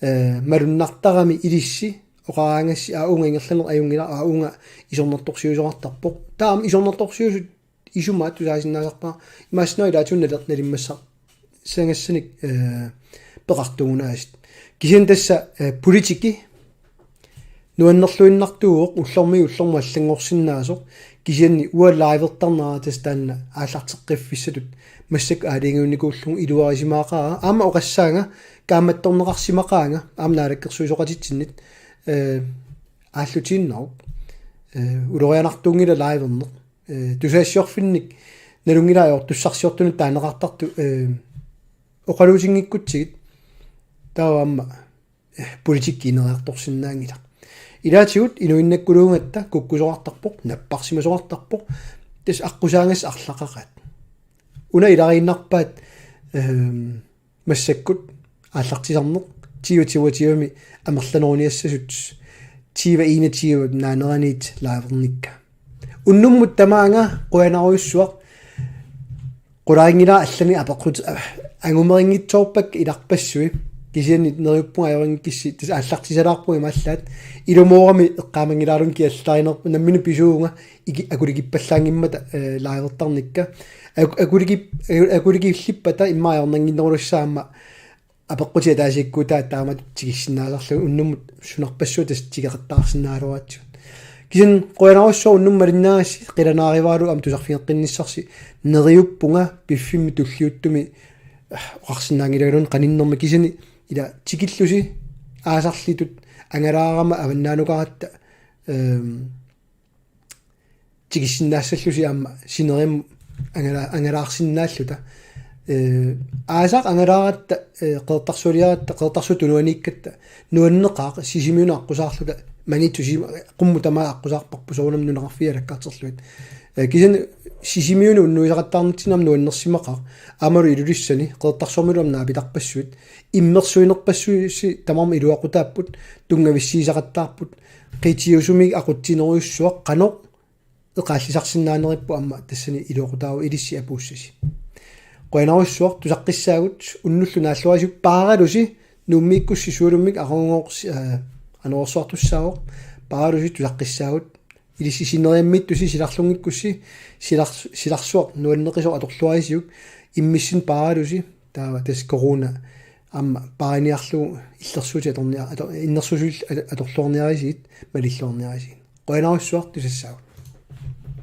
eh, malunnartarami ilissi oqaraangassi aa uunga ingerlaneq ajunngilaq, aa uunga isornartorsiuisoqartarpoq. Taava aamma isornartorsiuisut isumaat tusaasinnaasarpara, imaassinnaavoq ilaatigut naler-, nalimmassarsiagassanik, eh, peqartuugunaasut. Kisianni tassa, eh, politikki nuannerluinnartuuvoq, ullormiit ullormut allanngorsinnaasoq, kisianni uanga liveertarnera tassa taanna aallarteqqiffissatut massakkut aalajangiunnikuullugu iluarisimaqaara. Aamma oqassaanga, kaammattorneqarsimaqaanga aamma naalakkersuisoqatitsinnit, eh, aallutiinnaruk. Eh, ulorianartuunngilaq liveerneq. Eh, tusagassiorfinnik nalunngilara ajortussarsiortunut taaneqartartut, eh, oqaluusinngikkutsigit, taava aamma, eh, politikki ineriartorsinnaanngilaq. Ilaatigut inuinnakkuluugatta kukkusoqartarpoq, napparsimasoqartarpoq, tassa aqqusaagassat arlaqaqaat. Una ilariinnarpaat, ehm, massakkut aallartisarneq tyve tyve-mi amerlaneruniassasut tyve enogtyve naaneraniit liveernikka. Unnummut tamaanga qujanarujussuaq, qularinngilara allanik apeqqut-, angumerinngitsoorpakka ilarpassui, kisianni neriuppunga ajorinngikkussi tassa aallartisalaarpunga imaallaat, ilumoorami eqqaamanngilaarunik kiallarinerput nammineq pisuuvunga iki-, akulikippallaanngimmata, eh, liveertarnikka. Ak-, akuliki-, akulikillippata immaqa ajornannginnerulissaaq aamma apeqqutit ataasiakkuutaat taamatut tikissinnaasarlugit, unnummut sunarpassuit tassa tikeqattaarsinnaagaluaratsigu. Kisianni qujanarujussuaq unnuk malinnaagassi, qilanaarivaralu aamma tusarfigeqqinnissarsi, neriuppunga piffimmi tulliuttumi, ah, oqarsinnaanngilagaluni qaninnermi, kisianni ila tikillusi aasarlitut angalaarama avannaanukaratta, ehm, tikissinnaassallusi aamma sineriammi angala-, angalaarsinnaalluta. Eh, aasaq angalaaratta, eh, Qeqertarsualiaratta, Qeqertarsuup tunuaniikkatta nuanneqaaq, Sisimiunut aqqusaarluta, Maniitsoq Sisimiut qummut tamaat aqqusaarparput soorunami nunaqarfiit alakkarterlugit. Eh, kisianni Sisimiuni unnuisaqattaarnitsinni aamma nuannersimaqaaq, aammalu Ilulissani, Qeqertarsuarmilu aamma naapitarpassuit, immersuinerpassuisi tamarmik iluaqutaapput, tunngavissiisaqattaarput, qitiusumik aqutsinerujussuaq qanoq eqaallisarsinnaaneripput aamma tassani iluaqutaavoq ilissi apuussasi. Qujanarujussuaq tusaqqissaagut, unnullu naalluarisi paaralusi Nuummiikkussi sualummik aqagugooq, eh, anorersuartussaavoq, paaralusi tusaqqissaagut, ilissi sineriammiittusi silarlunngikkussi, silar-, silarsuaq nuanneqisoq atorluarisiuk, immissinnut paaralusi, taava tassa corona aamma paariniarlugu illersuutit atornia-, ator-, innersuussuit at-, atorluarniarisigit, malilluarniarisigit. Qujanarujussuaq tusassaagut.